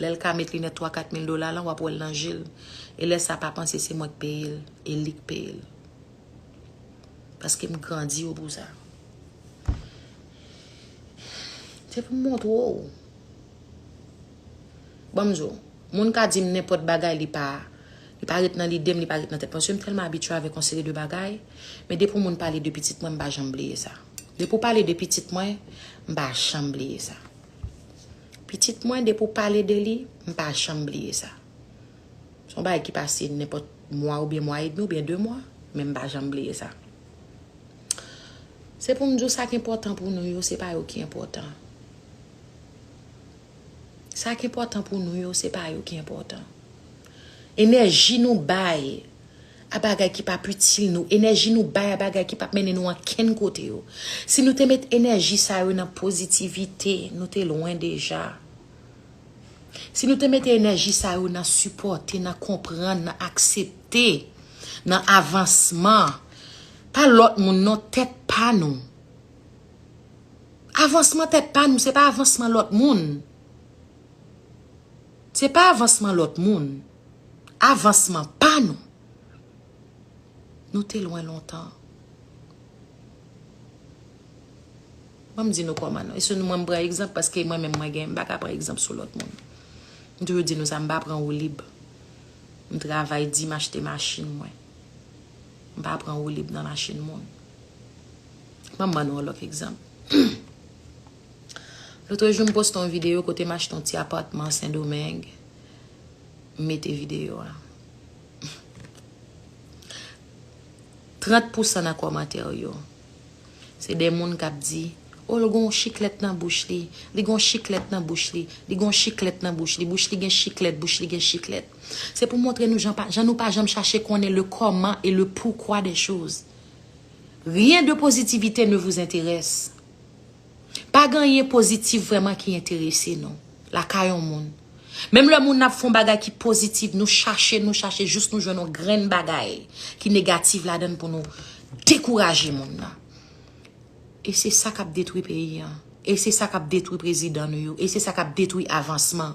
Lè l ka met linèt twa, kat mil dola lan, w ap wè l nan je l. E lè sa, pa panse se mwen k peye l, e li k peye l. Paske m grandi yo pou sa. Se pou m montre w. Ban m di w, moun ka di m nenpòt bagay, li pa, li pa ret nan lide m, li pa ret nan tèt mwen. Paske m tèlman abitye avèk yon seri de bagay. Men depi yon moun pale de pitit mwen, m pa janm bliye sa. Depi w pale de pitit mwen, m pa janm bliye sa. Pitit mwen, depi w pale de li, m pa janm bliye sa. Se yon bagay ki pase nenpòt mwa oubyen mwa edmi oubyen de mwa, men m pa janm bliye sa. Se pou m di w sa k enpòtan pou nou yo, se pa yo ki enpòtan. Sa k enpòtan pou nou yo, se pa yo ki enpòtan. Enèji nou bay a bagay ki p ap itil nou, enèji nou bay a bagay ki p ap mennen nou ankenn kote yo. Si nou te met enèji sa yo nan pozitivite, nou te lwen deja. Si nou te mete enèji sa yo nan sipòte, nan konprann, nan aksepte, nan avansman, pa lòt moun non, tèt pa nou. Avansman tèt pa nou, se pa avansman lòt moun. Se pa avansman lòt moun. Avansman pa nou. Nou te lwen lontan. Ban m di nou kòman non. E se nou mwen m pran egzanp, paske mwen menm mwen gen, m pa ka pran egzanp sou lòt moun. M toujou di nou sa, m pa pran woulib. M travay di m achte machin mwen. M pa pran woulib nan machin moun. Ban m ban nou yon lòt egzanp. Lotrejou, m poste yon videyo kote m achte yon ti apatman Sendomeng. M mete videyo a. Trant pousan nan kòmantè yo, se de moun k ap di, "O, l gon chiklèt nan bouch li, li gon chiklèt nan bouch li, li gon chiklèt nan bouch li, bouch li gen chiklèt, bouch li gen chiklèt." Se pou montre nou jan, pa, jan nou pa janm chache konnen le comment et le pourquoi des choses. Rien de positivité ne vous intéresse. Pa gen anyen pozitif vrèman ki enterese nou lakay yon moun. Menm lè moun nan ap fè yon bagay ki pozitif, nou chache, nou chache, jis nou jwenn yon grenn bagay ki negatif ladan l pou nou dekouraje moun nan. E se sa k ap detwi peyi an. E se sa k ap detwi prezidan nou yo. E se sa k ap detwi avansman.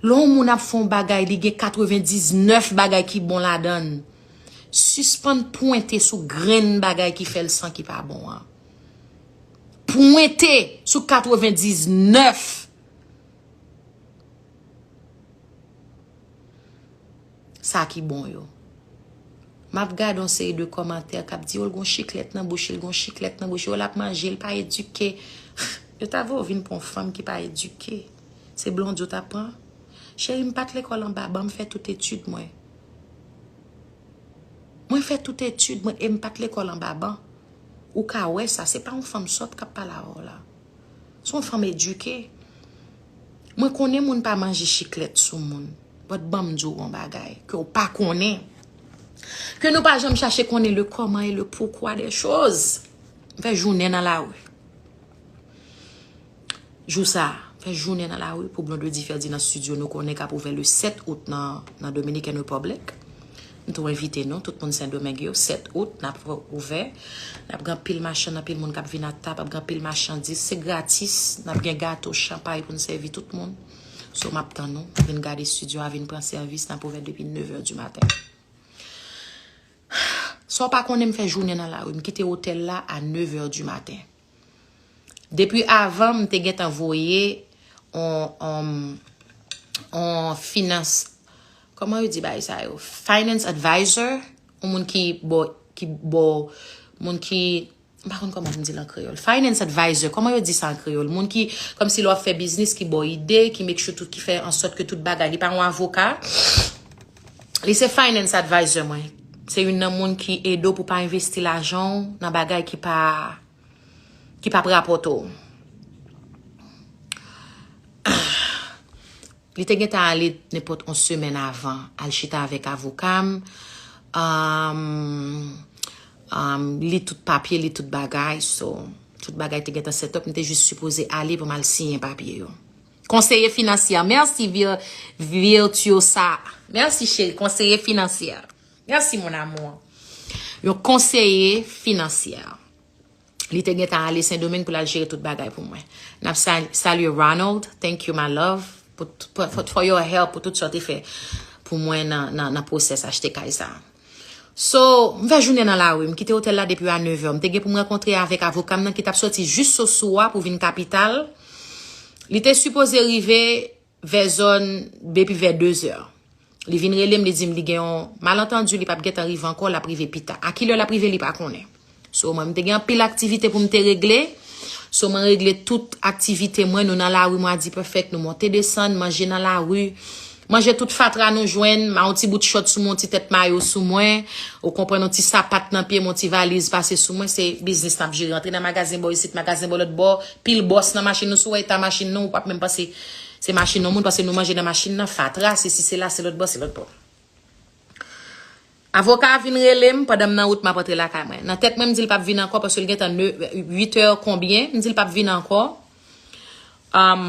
Lè yon moun ap fè yon bagay, li gen katrevendiznèf bagay ki bon ladan l. Sispann pwente sou grenn bagay ki fè l san ki pa bon an. Pwente sou katrevendiznèf sa ki bon yo. M ap gade yon seri de kòmantè k ap di, "O, l gon chiklèt nan bouch li, l gon chiklèt nan bouch li, o, l ap manje, l pa edike." Yo ta vle w vin pran yon fanm ki pa edike. Se blonde yo t ap pran. Cheri, m pa t lekòl anba ban, m fè tout etid mwen. Mwen fè tout etid mwen e m pa t lekòl anba ban. Ou ka wè sa, se pa yon fanm sòt k ap pale avè w la. Se yon fanm edike. Mwen konnen moun pa manje chiklèt sou moun. But ban m di w yon bagay ke w pa konnen. Ke nou pa janm chache konnen le comment et le pourquoi des choses. M fè jounen nan lari. Jou sa a, fè jounen nan lari pou Blondedy Ferdinand Studio nou konnen k ap ouvè le sèt out nan, nan Dominican Republic. M tou envite nou, tout moun Sendomeng yo, sèt out, n ap ouvè. N ap gen anpil machann, anpil moun k ap vin ak tab, ap gen anpil machandis. Se gratis, n ap gen gato, chanpay pou n sèvi tout moun. So, m ap tann nou, vin gade studio a, vin pran sèvis, n ap ouvè depi nèv è di maten. Sa w pa konnen, m fè jounen nan lari, m kite otèl la a nèv è di maten. Depi avan, m te gentan voye on, on, on finans, kòman yo di bagay sa yo? Finance advisor, yon moun ki bo, ki bo, moun ki, m pa konn kòman pou m di l an kreyòl. Finance advisor, kòman yo di sa an kreyòl? Moun ki, kòmsi lè w ap fè biznis, ki ba w ide, ki make sure tout, ki fè an sòt ke tout bagay. Li pa yon avoka. Li se finance advisor mwen. Se youn nan moun ki ede w pou pa envesti lajan w nan bagay ki pa, ki p ap rapòte w. Li te gentan ale nenpòt yon semèn avan, al chita avèk avoka m, um, um, li tout papye, li tout bagay, so, tout bagay te gentan set up, m te jis sipoze ale pou m al siyen papye yo. Konseye finansyè, mèsi Vir-, Virtuosa. Mèsi cheri, konseye finansyè. Mèsi mon amour. Yon konseye finansyè. Li te gentan ale Sendomeng pou l al jere tout bagay pou mwen. N ap sal-, salye Ronald. Thank you, my love. Pou, pou, for, for your help, pou tout sa w te fè pou mwen nan, nan, nan pwosès achte kay sa. So, m fè jounen nan lari. M kite otèl la depi a nèv è. M te gen pou m rankontre avèk avoka m nan ki t ap soti jis Sosua pou vin kapital. Li te sipoze rive vè zòn, depi vè de zè. Li vin rele m, li di m li gen yon malantandi, li p ap gentan rive ankò, l ap rive pita. A kilè l ap rive, li pa konnen. So, mwen, m te gen anpil aktivite pou m te regle. So, mwen regle tout aktivite mwen, nou nan lari, mwen a di perfect, nou monte desann, manje nan lari. Manje tout fatra nou jwenn, m a yon ti bout chòt sou mwen, yon ti tèt mayo sou mwen. Ou konprann, yon ti sapat nan pye m, yon ti valiz pase sou mwen, se biznis n ap jere. Antre nan magazen bò isit, magazen bò lòt bò, pil bòs nan machin nou, si w wè eta machin nou, ou p ap menm panse se machin yon moun, paske nou manje nan machin nan, fatra, se si se la, se lòt bò, se lòt bò. Avoka a vin rele m pandan m nan wout m ap antre lakay mwen. Nan tèt mwen, m di l p ap vin ankò paske l gentan ne-, uit è konbyen, m di l p ap vin ankò. Um,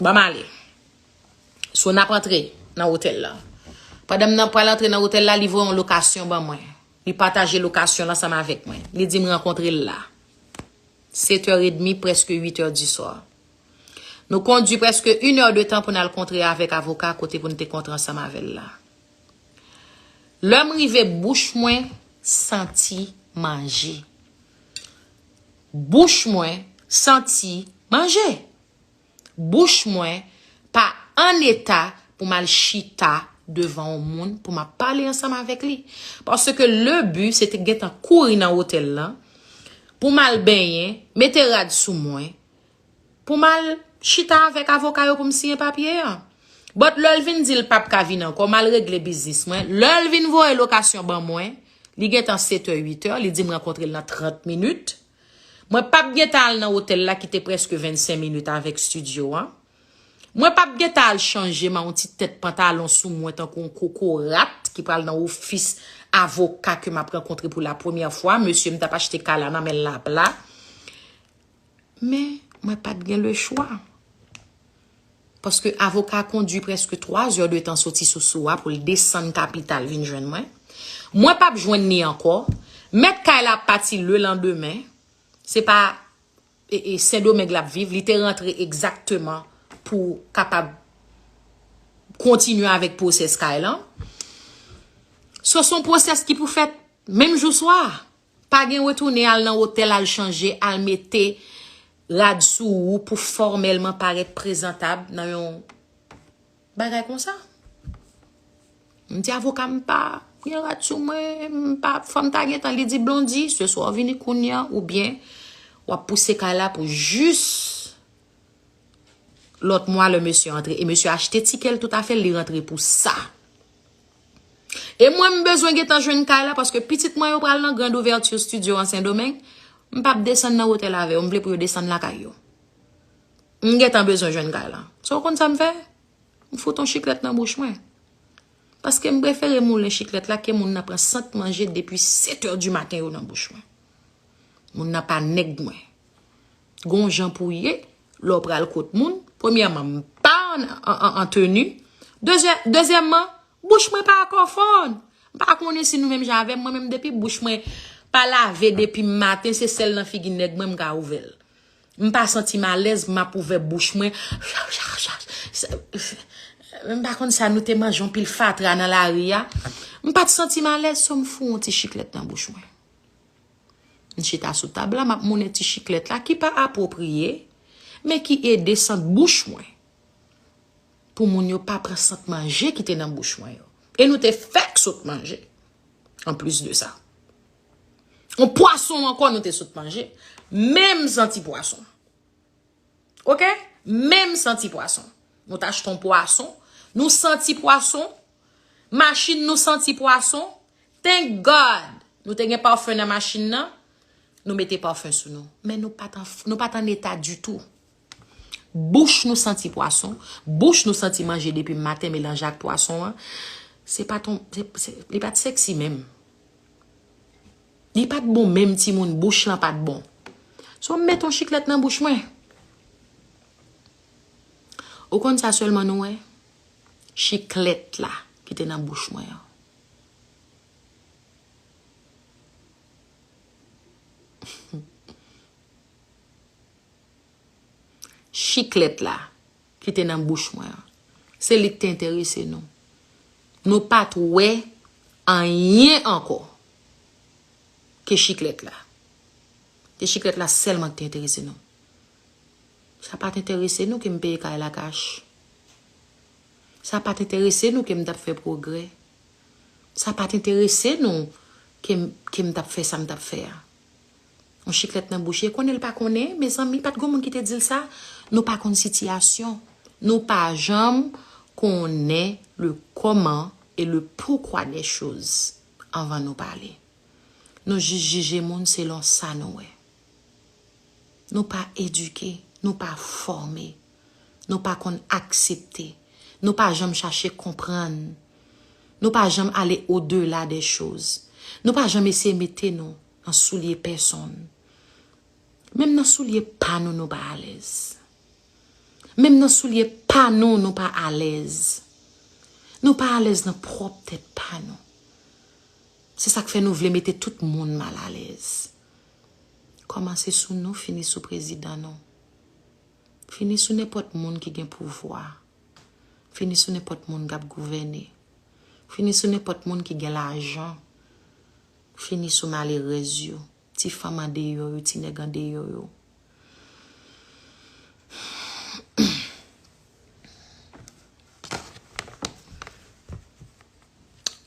ban m ale. So, n ap antre nan otèl la. Pandan m nan pral antre nan otèl la, li voye yon lokasyon ban mwen. Li pataje lokasyon l ansanm avèk mwen. Li di m rankontre l la. Sèt è edmi, prèske uit è di swa. Nou kondui prèske inè de tan pou n al kontre avèk avoka kote pou n te kontre ansanm avè l la. Lè m rive, bouch mwen santi manje. Bouch mwen santi manje. Bouch mwen pa an eta pou m al chita devan yon moun pou m ap pale ansanm avèk li. Paske le bi, se te gentan kouri nan otèl lan, pou m al benyen, mete rad sou mwen, pou m al chita avèk avoka yo pou m siyen papye an. But lè l vin di l p ap ka vin ankò, m al regle biznis mwen. Lè l vin voye lokasyon ban mwen, li gentan sèt è, uit è, li di m rankontre l nan trant minit. Mwen p ap gentan al nan otèl la ki te prèske vennsenk minit avèk estidyo an. Mwen p ap gentan al chanje, m a yon ti tèt pantalon sou mwen tankou yon kokorat ki pral nan ofis avoka ke m ap rankontre pou la premyè fwa. Mesye m t ap achte kay la nan men l la pla. Men, mwen pa t gen lechwa. Paske avoka a kondui prèske twa zè de tan soti Sosua pou l desann kapital vin jwenn mwen. Mwen p ap jwenn li ankò. Mèt kay la ap pati lelandemen. Se pa, e, e, Sendomeng l ap viv. Li te rantre egzakteman pou kapab kontinye avèk pwosès kay lan. So, se yon pwosès ki pou fèt menm jou swa. Pa gen retounen al nan otèl, al chanje, al mete rad sou ou pou fòmèlman parèt prezantab nan yon bagay konsa. M di avoka m pa gen rad sou mwen, m pa, fò m ta gentan. Li di, Blondy, se swa w vini kounye a, oubyen w ap pouse kay la pou jis lòt mwa lè mesye antre. E mesye achte tikè l toutafè, li rantre pou sa. E mwen, m bezwen gentan jwenn kay la, paske pitit mwen yo pral nan Grand Ouverture Studio an Sendomeng. M p ap desann nan otèl avè yo, m vle pou yo desann lakay yo. M gentan bezwen jwenn kay la. So, w konn sa m fè? M fout yon chiklèt nan bouch mwen. Paske m prefere moulen chiklèt la ke moun nan pran sant manje depi sèt è di maten yo nan bouch mwen. Moun nan pa nèg mwen. Gon jan pou ye, lè w pral kot moun, premyèman, m pa an, an, an, an teni. Dezyè-, dezyèmman, bouch mwen pa akò fòn. M pa konnen si nou menm jan avè m, mwen menm depi bouch mwen pa lave depi maten, se sèl nan figi nèg mwen m ka ouvè l. M pa santi m alèz, m ap ouvè bouch mwen. M pa konn sa, nou te manje yon pil fatra nan lari a. M pa t santi m alèz, so m fout yon ti chiklèt nan bouch mwen. M chita sou tab la, m ap moulen ti chiklèt la ki pa apwopriye, men ki ede sant bouch mwen. Pou moun yo pa pran sant manje ki te nan bouch mwen yo. E nou te fèk sot manje. Anplis de sa. Yon pwason ankò nou te sot manje. Menm santi pwason. Oke? Menm santi pwason. Nou t achte yon pwason. Nou santi pwason. Machin nou santi pwason. Thank God! Nou te gen pafen nan machin nan. Nou mete pafen sou nou. Men nou pa t an, nou pa t an eta ditou. Bouch nou santi pwason. Bouch nou santi manje depi maten melanje ak pwason an. Se pa t yon, se, se, li pa t sexy menm. Li pa t bon menm timoun, bouch lan pa t bon. So, m met yon chiklèt nan bouch mwen. Ou konn sa sèlman nou wè? Chiklèt la ki te nan bouch mwen an. Chiklèt la ki te nan bouch mwen an. Se li ki te enterese nou. Nou pa t wè anyen ankò ke chiklèt la. Se chiklèt la sèlman ki te enterese nou. Sa pa t enterese nou ke m peye kay la kach. Sa pa t enterese nou ke m t ap fè pwogrè. Sa pa t enterese nou ke m, ke m t ap fè sa m t ap fè a. Yon chiklèt nan bouch, e konnen l pa konnen, mezanmi, pa t gon moun ki te di l sa. Nou pa konn sitiyasyon. Nou pa janm konnen le comment et le pourquoi des choses anvan nou pale. Nou jis jije moun selon sa nou wè. Nou pa edike, nou pa fòme, nou pa konn aksepte, nou pa janm chache konprann, nou pa janm ale odela de choz, nou pa janm eseye mete nou nan soulye pèsonn. Menm nan soulye pa nou, nou pa alèz. Menm nan soulye pa nou, nou pa alèz. Nou pa alèz nan pwòp tèt pa nou. Se sa k fè nou vle mete tout moun malalèz. Kòmanse sou nou, fini sou prezidan nou. Fini sou nenpòt moun ki gen pouvwa. Fini sou nenpòt moun k ap gouvène. Fini sou nenpòt moun ki gen lajan. Fini sou malerèz yo, ti fanm andeyò yo, ti nèg andeyò yo.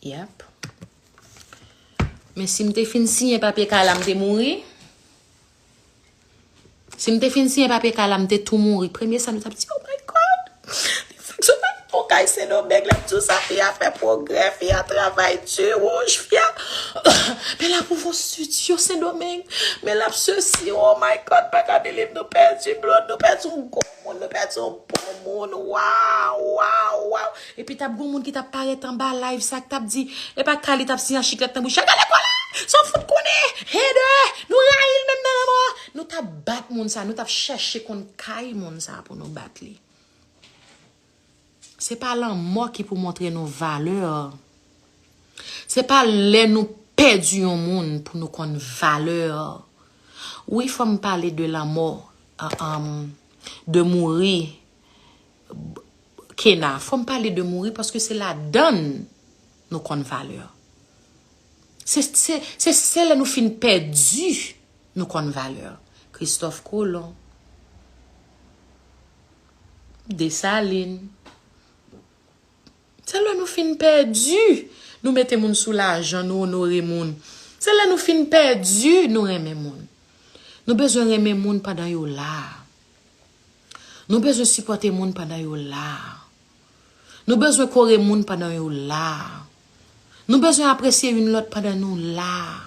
Yep. Men si m te fin siyen papye kay la, m te mouri. Si m te fin siyen papye kay la, m te tou mouri. Premye sa nou t ap di, "Oh my God! Li fonksyone yon kay Sendomeng, l ap di w sa, fi a fè pwogrè, fi a travay di, wouj, fi a, men l ap ouvri yon estidyo Sendomeng, men l ap sesi, oh my God, pa ka believe, nou pèdi Blonde, nou pèdi yon gwo moun, nou pèdi yon bon moun, waw, waw, waw." Epi t ap gon moun ki t ap parèt anba live sa, k t ap di, e pa kay li t ap siyen ak chiklèt nan bouch, "Gade kola! Sa w fout konnen! Hater! Nou rayi l menm nan lanmò!" Nou t ap bat moun sa, nou t ap chèche konn kay moun sa pou nou bat li. Se pa lanmò ki pou montre nou valè. Se pa lè nou pèdi yon moun pou nou konn valè. Wi, fò m pale de lanmò, a, am, de mouri, Kena. Fò m pale de mouri paske se ladann nou konn valè. Se, se, se, se lè nou fin pèdi nou konn valè. Christophe Colomb, Desalin. Se lè nou fin pèdi, nou mete moun sou lajan, nou onore moun. Se lè nou fin pèdi, nou renmen moun. Nou bezwen renmen moun pandan yo la. Nou bezwen sipòte moun pandan yo la. Nou bezwen kore moun pandan yo la. Nou bezwen apresye youn lòt pandan nou la.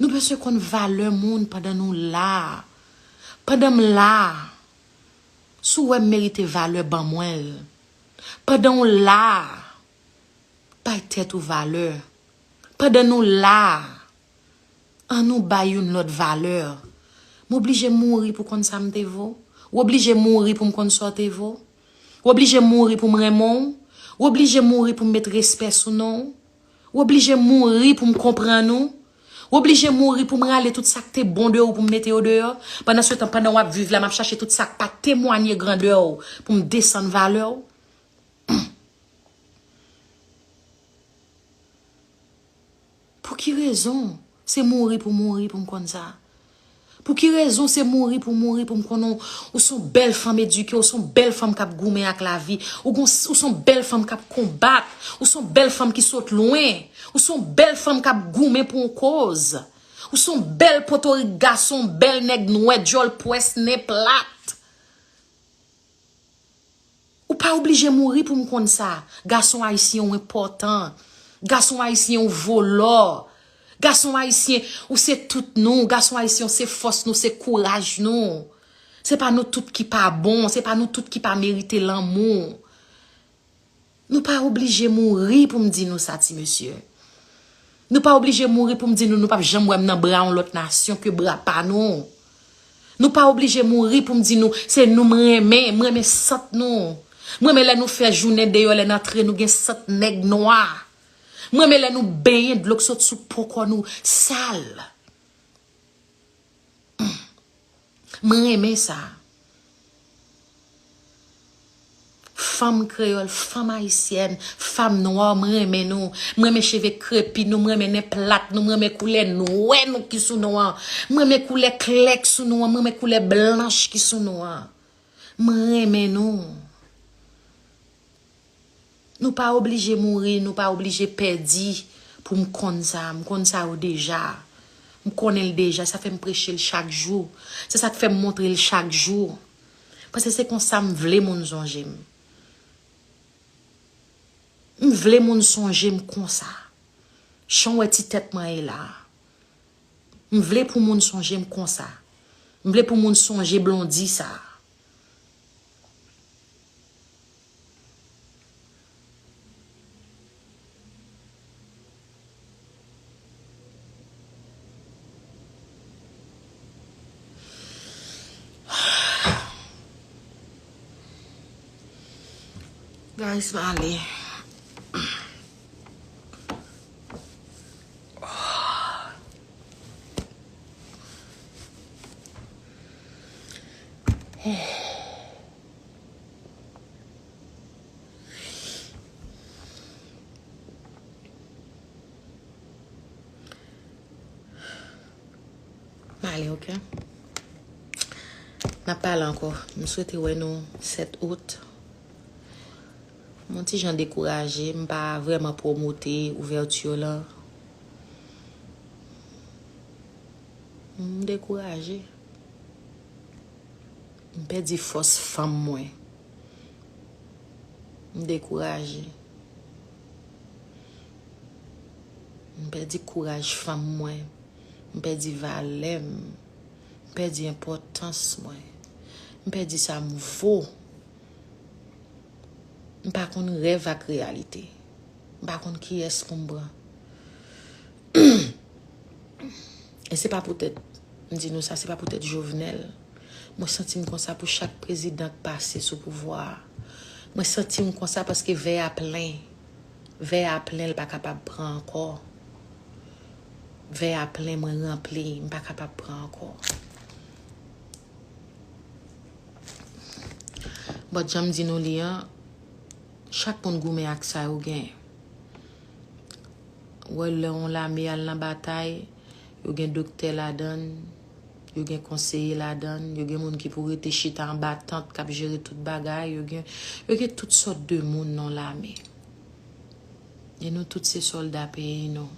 Nou bezwen konn valè moun pandan nou la. Pandan m la, si w wè m merite valè, ban mwen l. Pandan w la, bay tèt ou valè. Pandan nou la, ann nou bay youn lòt valè. M oblije mouri pou konn sa m te vo? W oblije mouri pou m konn sa w te vo? W oblije mouri pou m renmen w? W oblije mouri pou m met respè sou non w? W oblije mouri pou m konprann ou? W oblije mouri pou m rale tout sa k te bon de ou pou m mete yo deyò? Pandan se tan, pandan w ap viv la, m ap chache tout sa k pa temwaye grandè w pou m desann valè w? Pou ki rezon se mouri pou mouri pou m konn sa? Pou ki rezon se mouri pou mouri pou m konn ou, ou se yon bèl fanm edike, ou se yon bèl fanm k ap goumen ak lavi, ou gon, ou se yon bèl fanm k ap konbat, ou se yon bèl fanm ki sot lwen, ou se yon bèl fanm k ap goumen pou yon koz, ou se yon bèl potorik gason, bèl nèg nwè, djòl pwès, nen plat. Ou pa oblije mouri pou m konn sa. Gason ayisyen ou enpòtan. Gason ayisyen ou vo lò. Gason ayisyen ou se tout nou. Gason ayisyen ou se fòs nou, se kouraj nou. Se pa nou tout ki pa bon, se pa nou tout ki pa merite lanmou. Nou pa oblije mouri pou m di nou sa, ti mesye. Nou pa oblije mouri pou m di nou nou p ap janm wè m nan bra yon lòt nasyon ke bra pa nou. Nou pa oblije mouri pou m di nou se nou m renmen, m renmen sant nou. M renmen lè nou fè jounen deyò, lè n antre nou gen sant nèg nwa. M renmen lè nou benyen dlo k sot sou po kò nou sal. M renmen sa. Fanm kreyòl, fanm ayisyèn, fanm nwa, m renmen nou. M renmen cheve krepi nou, m renmen nen plat nou, m renmen koulè nwè nou ki sou nou an. M renmen koulè klè k sou nou an, m renmen koulè blanch ki sou nou an. M renmen nou. Nou pa oblije mouri, nou pa oblije pèdi pou m konn sa. M konn sa yo deja. M konnen l deja, sa fè m preche l chak jou. Se sa k fè m montre l chak jou. Paske se konsa m vle moun sonje m. M vle moun sonje m konsa. Jan w wè ti tèt mwen ye la a. M vle pou moun sonje m konsa. M vle pou moun sonje Blondy sa. Guys, m ale. M ale, oke? N ap pale ankò. M swete wè nou sèt out. M yon ti jan dekouraje. M pa vrèman pwomote ouvèti lan. M dekouraje. M pèdi fòs fanm mwen. M dekouraje. M pèdi kouraj fanm mwen. M pèdi valè m. M pèdi enpòtans mwen. M pèdi sa m vo. M pa konn rèv ak reyalite. M pa konn kiyès pou m pran. E se pa poutèt, m di nou sa, se pa poutèt Jovenel. Mwen santi m konsa pou chak prezidan k pase sou pouvwa a. Mwen santi m konsa paske vè a plen. Vè a plen, l pa kapab pran ankò. Vè a plen, mwen ranpli, m pa kapab pran ankò. But jan m di nou li an, chak moun goumen ak sa yo gen. Ou wè, lè yon lame al nan batay, yo gen doktè ladan l, yo gen konseye ladan l, yo gen moun ki pou rete chita anba tant k ap jere tout bagay, yo gen, yo gen tout sòt de moun nan lame. E nou tout se sòlda peyi nou.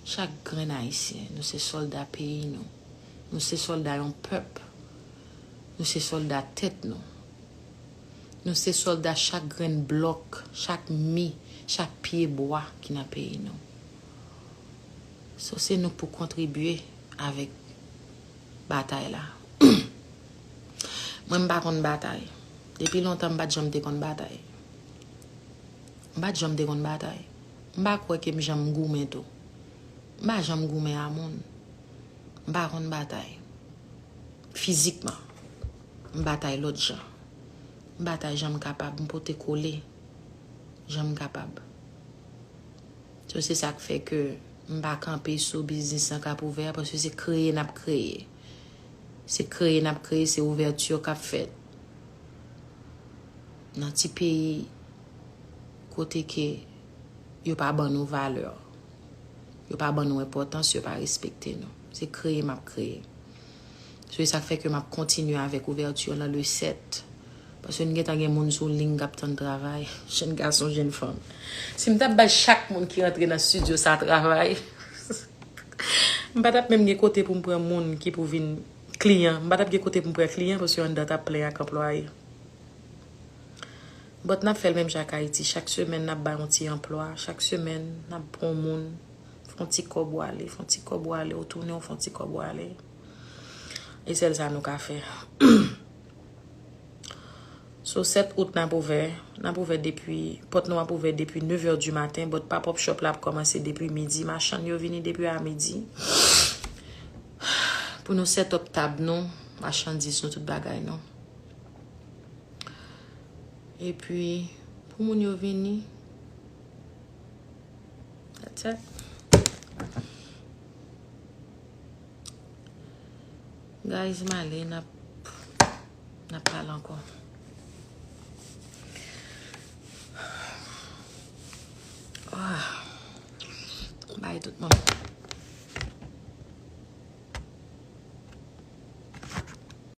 Chak grenn Ayisyen, nou se sòlda peyi nou. Nou se sòlda yon pèp. Nou se sòlda tèt nou. Nou se sòlda chak grenn blòk, chak mi, chak pye bwa ki nan peyi nou. So, se nou k pou kontribye avèk batay la. Mwen, m pa konn batay. Depi lontan, m pa t janm te konn batay. M pa t janm te konn batay. M pa kwè ke m janm goumen tou. M pa janm goumen a moun. M pa konn batay. Fizikman. M batay lòt jan. M batay jan m kapab. M pote kole jan m kapab. So, se sa k fè ke m pa kanpe sou biznis lan k ap ouvè a, paske se kreye n ap kreye. Se kreye n ap kreye, se ouvèti k ap fèt. Nan ti peyi kote ke yo pa ban nou valè, yo pa ban nou enpòtans, yo pa respekte nou. Se kreye m ap kreye. So, e sa k fè ke m ap kontinye avèk ouvèti lan le sèt. Paske n gentan gen moun sou liy k ap tann travay. Jèn gason, jèn fanm. Si m t ap bay chak moun ki rantre nan estidyo sa travay, m pa t ap menm gen kote pou m pran moun ki pou vin kliyan. M pa t ap gen kote pou m pran kliyan paske anndan t ap plen ak anplwaye. But n ap fè l menm jan ak Ayiti. Chak semèn, n ap bay yon ti anplwa. Chak semèn, n ap pran yon moun. Fè yon ti kòb w ale, fè yon ti kòb w ale, ou tounen, ou fè yon ti kòb w ale. E sèl sa nou ka fè. So, sèt out, n ap ouvè. N ap ouvè depi, pòt nou ap ouvè depi nèf è di maten, but pop-up shop la ap kòmanse depi midi. Machann yo vini depi a midi. Pou nou set up tab nou, machandiz nou, tout bagay nou. Epi, pou moun yo vini, that's it. Guys, m ale, n ap, n ap pale ankò. Ah. Bay tout moun.